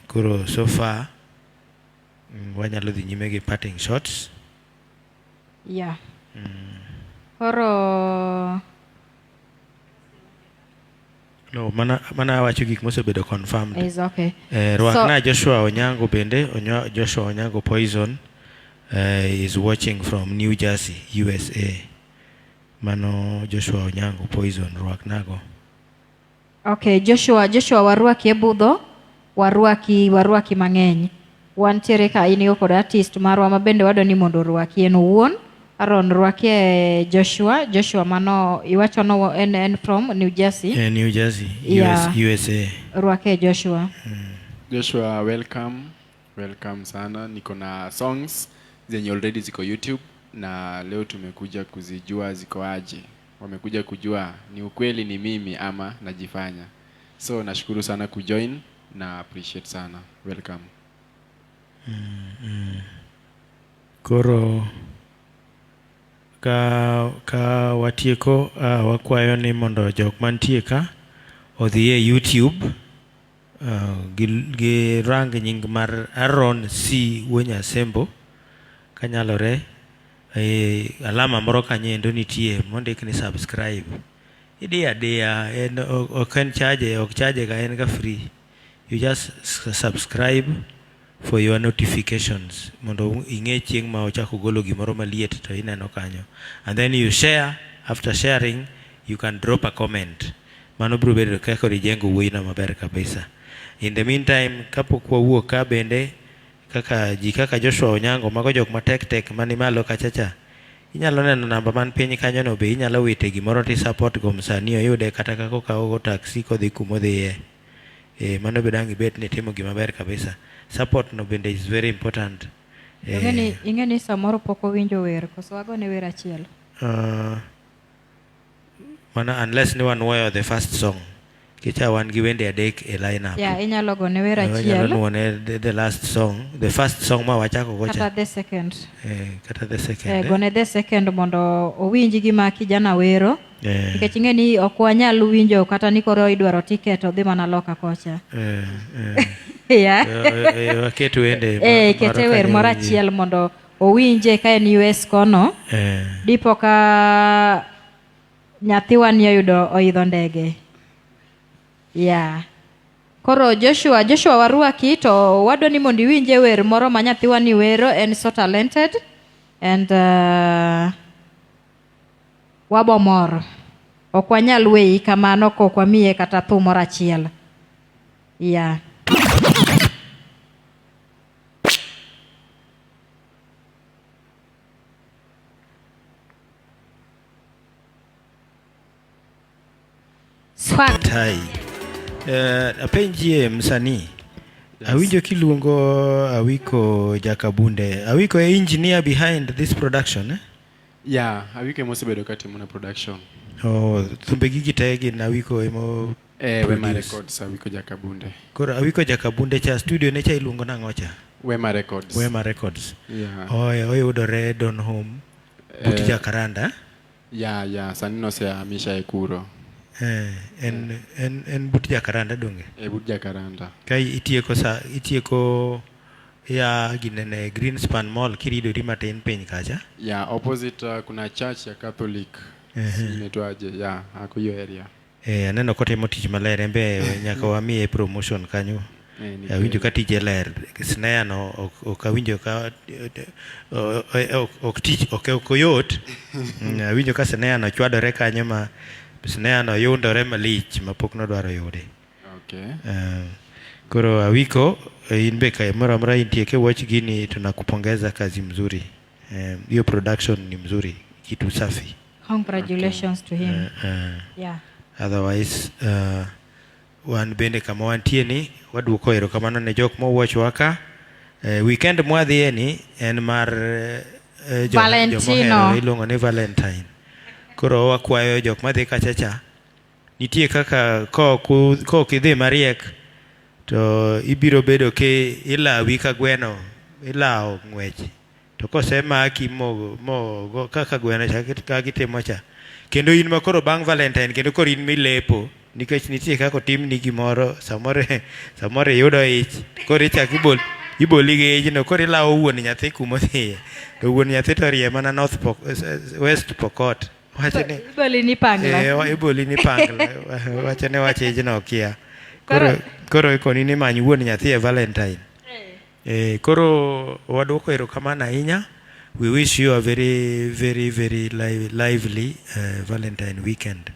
Koro so far wanyalo dhi nyime gi parting shots. Yeah. Koro No, mana awacho gik mosebedo confirmed. Is okay. Rwakna Joshua Onyango bende, Joshua Onyango Poison is watching from New Jersey, USA. Mano Joshua Onyango Poison, rwaknago. Okay, Joshua warwaki e budho, warwaki mang'eny. Wantiere ka in kod artist marwa ma bende wadwa ni mondo orwaki en owuon. Aaron rwaki e Joshua, Joshua mano iwacho no en from New Jersey. New Jersey, yeah. USA. Rwaki Joshua. Joshua, welcome. Welcome sana. Niko na songs zenye already ziko YouTube na leo tumekuja kuzijua ziko aje. Wamekuja kujua ni ukweli ni mimi ama najifanya. So nashukuru sana kujoin na appreciate sana. Welcome. Koro ka watieko wakwayo ni mondo jok mantie ka odhi e YouTube gi rang nying mar Aaron C Wuonyasembo kanyalore alama moro kanyo endo nitie mondik ni subscribe. Idiyo adiya en ok en charge, ok charge ga, en ga free. You just subscribe for your notifications mondo ing'e chieng' ma ochako golo gimoro maliet to ineno kanyo. And then you share. After sharing you can drop a comment. Mano biro bedo kaka ijengo wuoyino maber kabisa. In the meantime, kapok wawuok ka bende kaka ji kaka Joshua Onyango mago jok matek tek mani malo kacha cha. Inyalo neno namba man piny kanyo no be inyalo wite gimoro ti support go msanii oyude kata kaka okawo go taxi kodhi kumodhiye. Mano be dang' ibet ni itimo gima ber kabisa. Support no bende is very important. Ing'e ni samoro pok owinjo wer, koso wagone wer achiel? Mana unless ni wanuoyo the first song. Kicha wan gi wende adek e line up. Yeah, inyalo gone wer Wanyalo achiel. nuone the last song, the first song ma wachako go cha. Kata the second. Kata the second. Gone the second mondo owinj gima kijana wero. Nikech ing'e ni ok wanyal winjo kata ni koro idwaro ticket odhi mana loka kocha. Yeah. Waket wende Kete moro wer kanyo moro winji. achiel mondo owinje ka en US kono. Dipo ka nyathiwa ni oyudo oidho ndege. Yeah. Koro Joshua warwaki to wadwa ni mondo iwinje wer moro ma nyathiwa ni wero, en so talented and wabo mor. Ok wanyal weyi kamano kok wamiye kata thum moro achiel. Yeah. Swag. Tai. Apenjie msanii. Awinjo kiluongo Awiko Jakabunde. Awiko e engineer behind this production, eh? Yeah, Awiko ema osebedo katimo na production. Oh, thumbe gigi te gin Awiko emo Wema produce. Records, Awiko Jakabunde. Koro Awiko Jakabunde cha studio ne cha iluongo nang'o cha? Wema Records. Wema Records. Yeah. Oyudore Donholm but Jacaranda. Yeah, sani nosehamisha e kuro. En but Jacaranda donge? But Jacaranda. Ka itieko ya ginene Greenspan Mall kiridori matin piny kacha. Yeah, opposite kuna church ya Catholic. Inaitwaje? Yeah, ako hiyo area. Aneno kotimo tich maler, en be nyaka wamiye promotion kanyo. Awinjo ka tije ler. Snare no ok awinjo ka ok tich ok oyot. Awinjo ka snare no chwadore kanyo ma snare no yundore malich ma pok nodwaro yude. Okay. Koro Awiko, in be ka moro amora intie ke watch gini, tunakupongeza kazi mzuri. Hiyo production ni mzuri, kitu safi. Congratulations to him. Yeah. Otherwise, wan bende kama wantie ni waduoko erokamano ne jok mowatch ka. Weekend mwadhiye ni en mar Valentino. jomohero iluongo ni Valentine. Koro wakwayo jok madhi kacha cha, nitie kaka kok idhi mariek to ibiro bedo ki ilawi ka gweno, ilawo ng'wech. To kosemaki mo kaka gweno cha kaka gitimo cha. Kendo in ma koro bang' Valentine kendo koro in milepo nikech nitie kaka otimni gimoro, samoro iyudo ich, koro ichako iboli gi ijno, koro ilawo wuon nyathi kumodhiye. To wuon nyathi to orie mana North West Pokot. Wacho ni Iboli ni pangla. Iboli ni pangla. Wacho ni wach ijno okia. Koro ikoni ni many wuon nyathi e Valentine. Koro waduoko erokamano ahinya. We wish you a very, very, very lively Valentine weekend.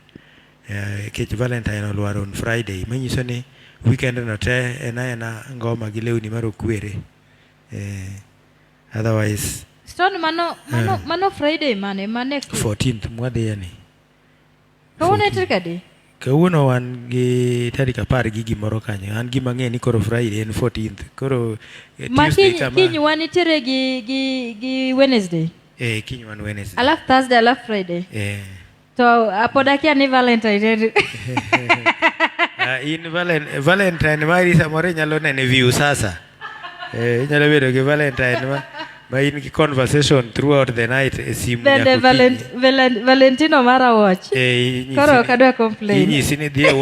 Nikech Valentine olwar on Friday, manyiso ni weekend no te en aena ngoma gi lewni marokwere. Otherwise Stone mano Friday mane ma next week? 14th mwadhiye ni. Kawuono en tarik adi? Kawuono wan gi tarik 10 gi gimoro kanyo. An gima ang'eyo ni koro Friday en 14th. Koro Ma Tuesday kama. kiny wan nitiere gi Wednesday. Kiny wan Wednesday. Alafu Thursday, alafu Friday. To pod akia ni Valentine en. In Valentine mari samoro inyalo nene view sasa. Inyalo bedo gi Valentine ma in gi conversation throughout the night e simu Bende nyaka okinyi. Valentino mara watch. Koro ok adwa complain. Inyisi ni dhi e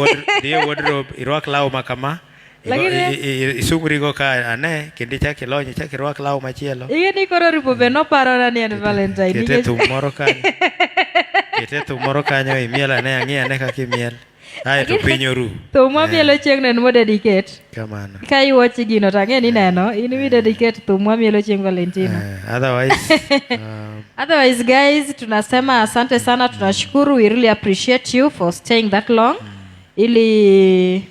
wardrobe, irwak law ma kama. Lakini Isungrigo ka ane, kendo ichak ilony, ichak irwak law machielo. Ing'e ni koro Rupo be noparona ni en Valentine, Kete nikech thum moro kanyo. Kete thum moro kanyo, imiel ane, ang'i ane kaka imiel. Ae to piny oru. Thum mwamielo chieng' no en modedicate. Kamano. Ka iwatch gino to ang'e ni ineno, in midedicate thum mwamielo chieng' Valentino. Otherwise, Otherwise guys, tunasema asante sana, tunashukuru, we really appreciate you for staying that long. Ili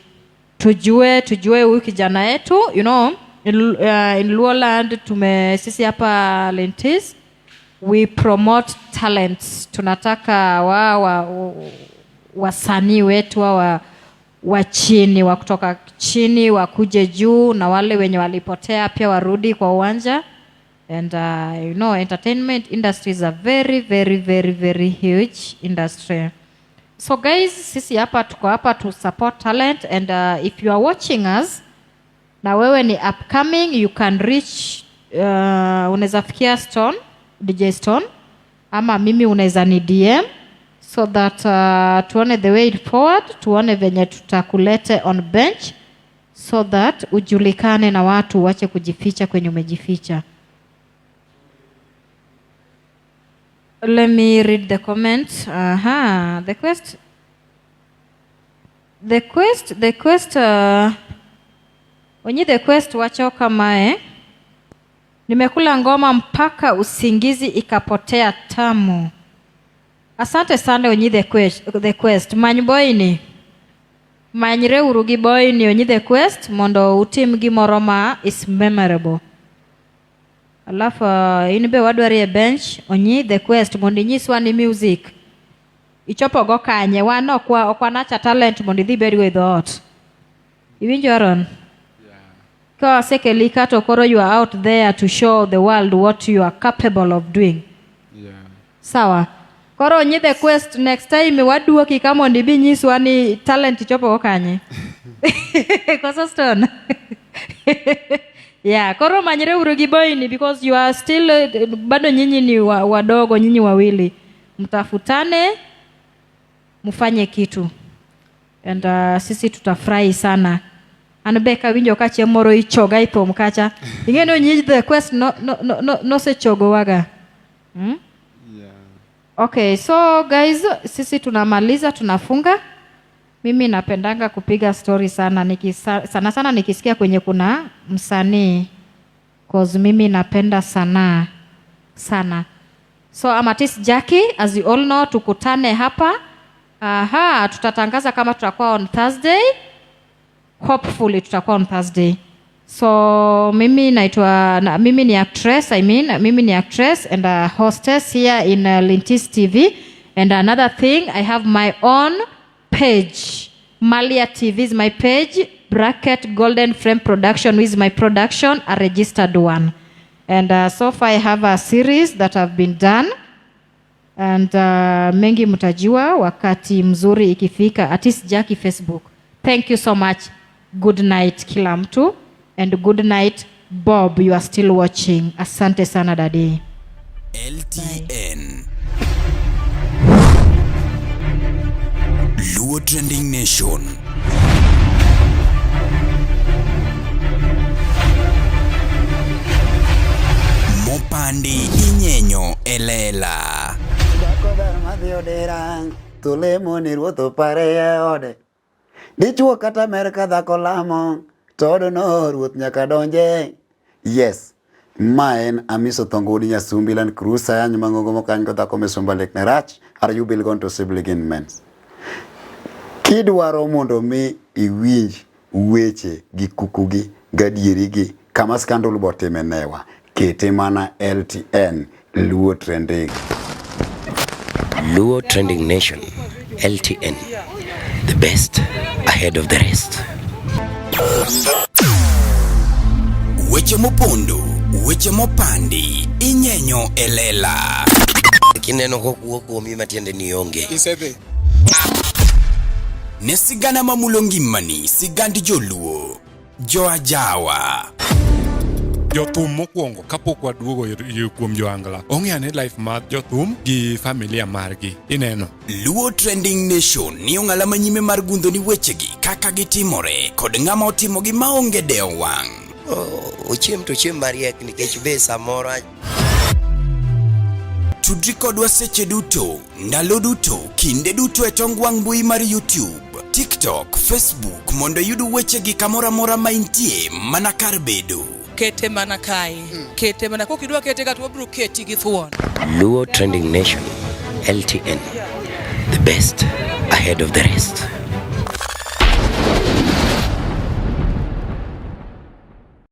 tujue huyu kijana yetu, you know, in Luoland tume sisi hapa Lentis We promote talents. Tunataka wasanii wetu wa chini, wa kutoka chini wakuje juu, na wale wenye walipotea pia warudi kwa uwanja. And you know, entertainment industry is a very very very very huge industry. So guys, sisi hapa tuko hapa to support talent, and if you are watching us na wewe ni upcoming, you can reach, unaweza fikia Stone, DJ Stone, ama mimi unaweza ni DM so that tuone the way forward, tuone venye tutakulete on bench so that ujulikane na watu, uache kujificha kwenye umejificha. Let me read the comment. Aha, the quest. The quest, the quest, Onyi the quest wacho kamae. Nimekula ngoma mpaka usingizi ikapotea tamu. Asante sana Onyi the quest, the quest. Many boyni. Manyre uru gi boyni Onyi the quest mondo utim gimoro ma is memorable. Alafu in be wadwari e bench Onyi the quest mondo inyiswa ni music ichopo go kanye. Wan ok wanacha talent mondo idhi bedgo e dhoot. Iwinjo Aaron? Ka wasekeli ka to koro you are out there to show the world what you are capable of doing. Sawa. Koro Onyi the quest, next time waduoki ka mondo ibi nyiswa ni talent ichopo go kanye. Koso Stone? Yeah, koro manyre uru gi boyni because you are still bado nyinyi ni wadogo, nyinyi wawili. Mtafutane, mfanye kitu. And sisi tutafurahi sana. An be kawinjo ka chieng' moro ichoga e thum kacha. Ing'e ni Onyi the quest no nosechogowaga. Yeah. Okay, so guys, sisi tunamaliza, tunafunga. Mimi napendanga kupiga story sana, sana sana nikisikia kwenye kuna msanii, cause mimi napenda sanaa sana. So I'm artist Jackie, as you all know, tukutane hapa. Aha, tutatangaza kama tutakuwa on Thursday. Hopefully tutakuwa on Thursday. So mimi naitwa na, mimi ni actress, I mean, mimi ni actress and a hostess here in Lintis TV. And another thing, I have my own page. Malia TV is my page, bracket Golden Frame Production is my production, a registered one. And so far I have a series that have been done. And mengi mtajua wakati mzuri ikifika. Artist Jackie Facebook. Thank you so much. Good night kila mtu. And good night Bob, you are still watching. Asante sana daddy. LTN. Luo Trending Nation. Mopandi inyenyo elela. Dhako ber madhi odera, to lemo ni ruoth opare e ode. Dichuo kata mer ka dhako lamo, to odno ruoth nyaka donje. Yes, ma en Amiso Thongo wuod Nyasumbi Land Cruiser ayany mang'ongo mokany go dhako misumba lek ne rach, are you bil gone to sibling mens. Kidwaro mondo mi iwinj weche gi kukugi gadieri gi kama scandal botime newa, kete mana LTN Luo Trending. Luo Trending Nation, LTN, the best ahead of the rest. Weche mopondo, weche mopandi, inyenyo elela. Kineno kokuo kuomi matiende ni onge. Isedhi. Ne sigana mamulo ngimani, sigand joluo, joajawa. Jothum mokwongo kapok waduogo kuom joangla, ong'e ane life mar jothum gi familia margi. Ineno. Luo Trending Nation ni ong'ala manyime mar gundho ni wechegi kaka gitimore kod ng'ama otimogi maonge dewo wang'. Ochiem to ochiem mariek nikech be samoro Tudri kodwa seche duto, ndalo duto, kinde duto e tong wang' mbui mar YouTube, TikTok, Facebook mondo iyud wechegi kamoro amora ma intie mana kar bedo. Kete mana kae. Kete mana kokidwa kete ka to wabiro keti gi thuon. Luo Trending Nation, LTN, the best ahead of the rest.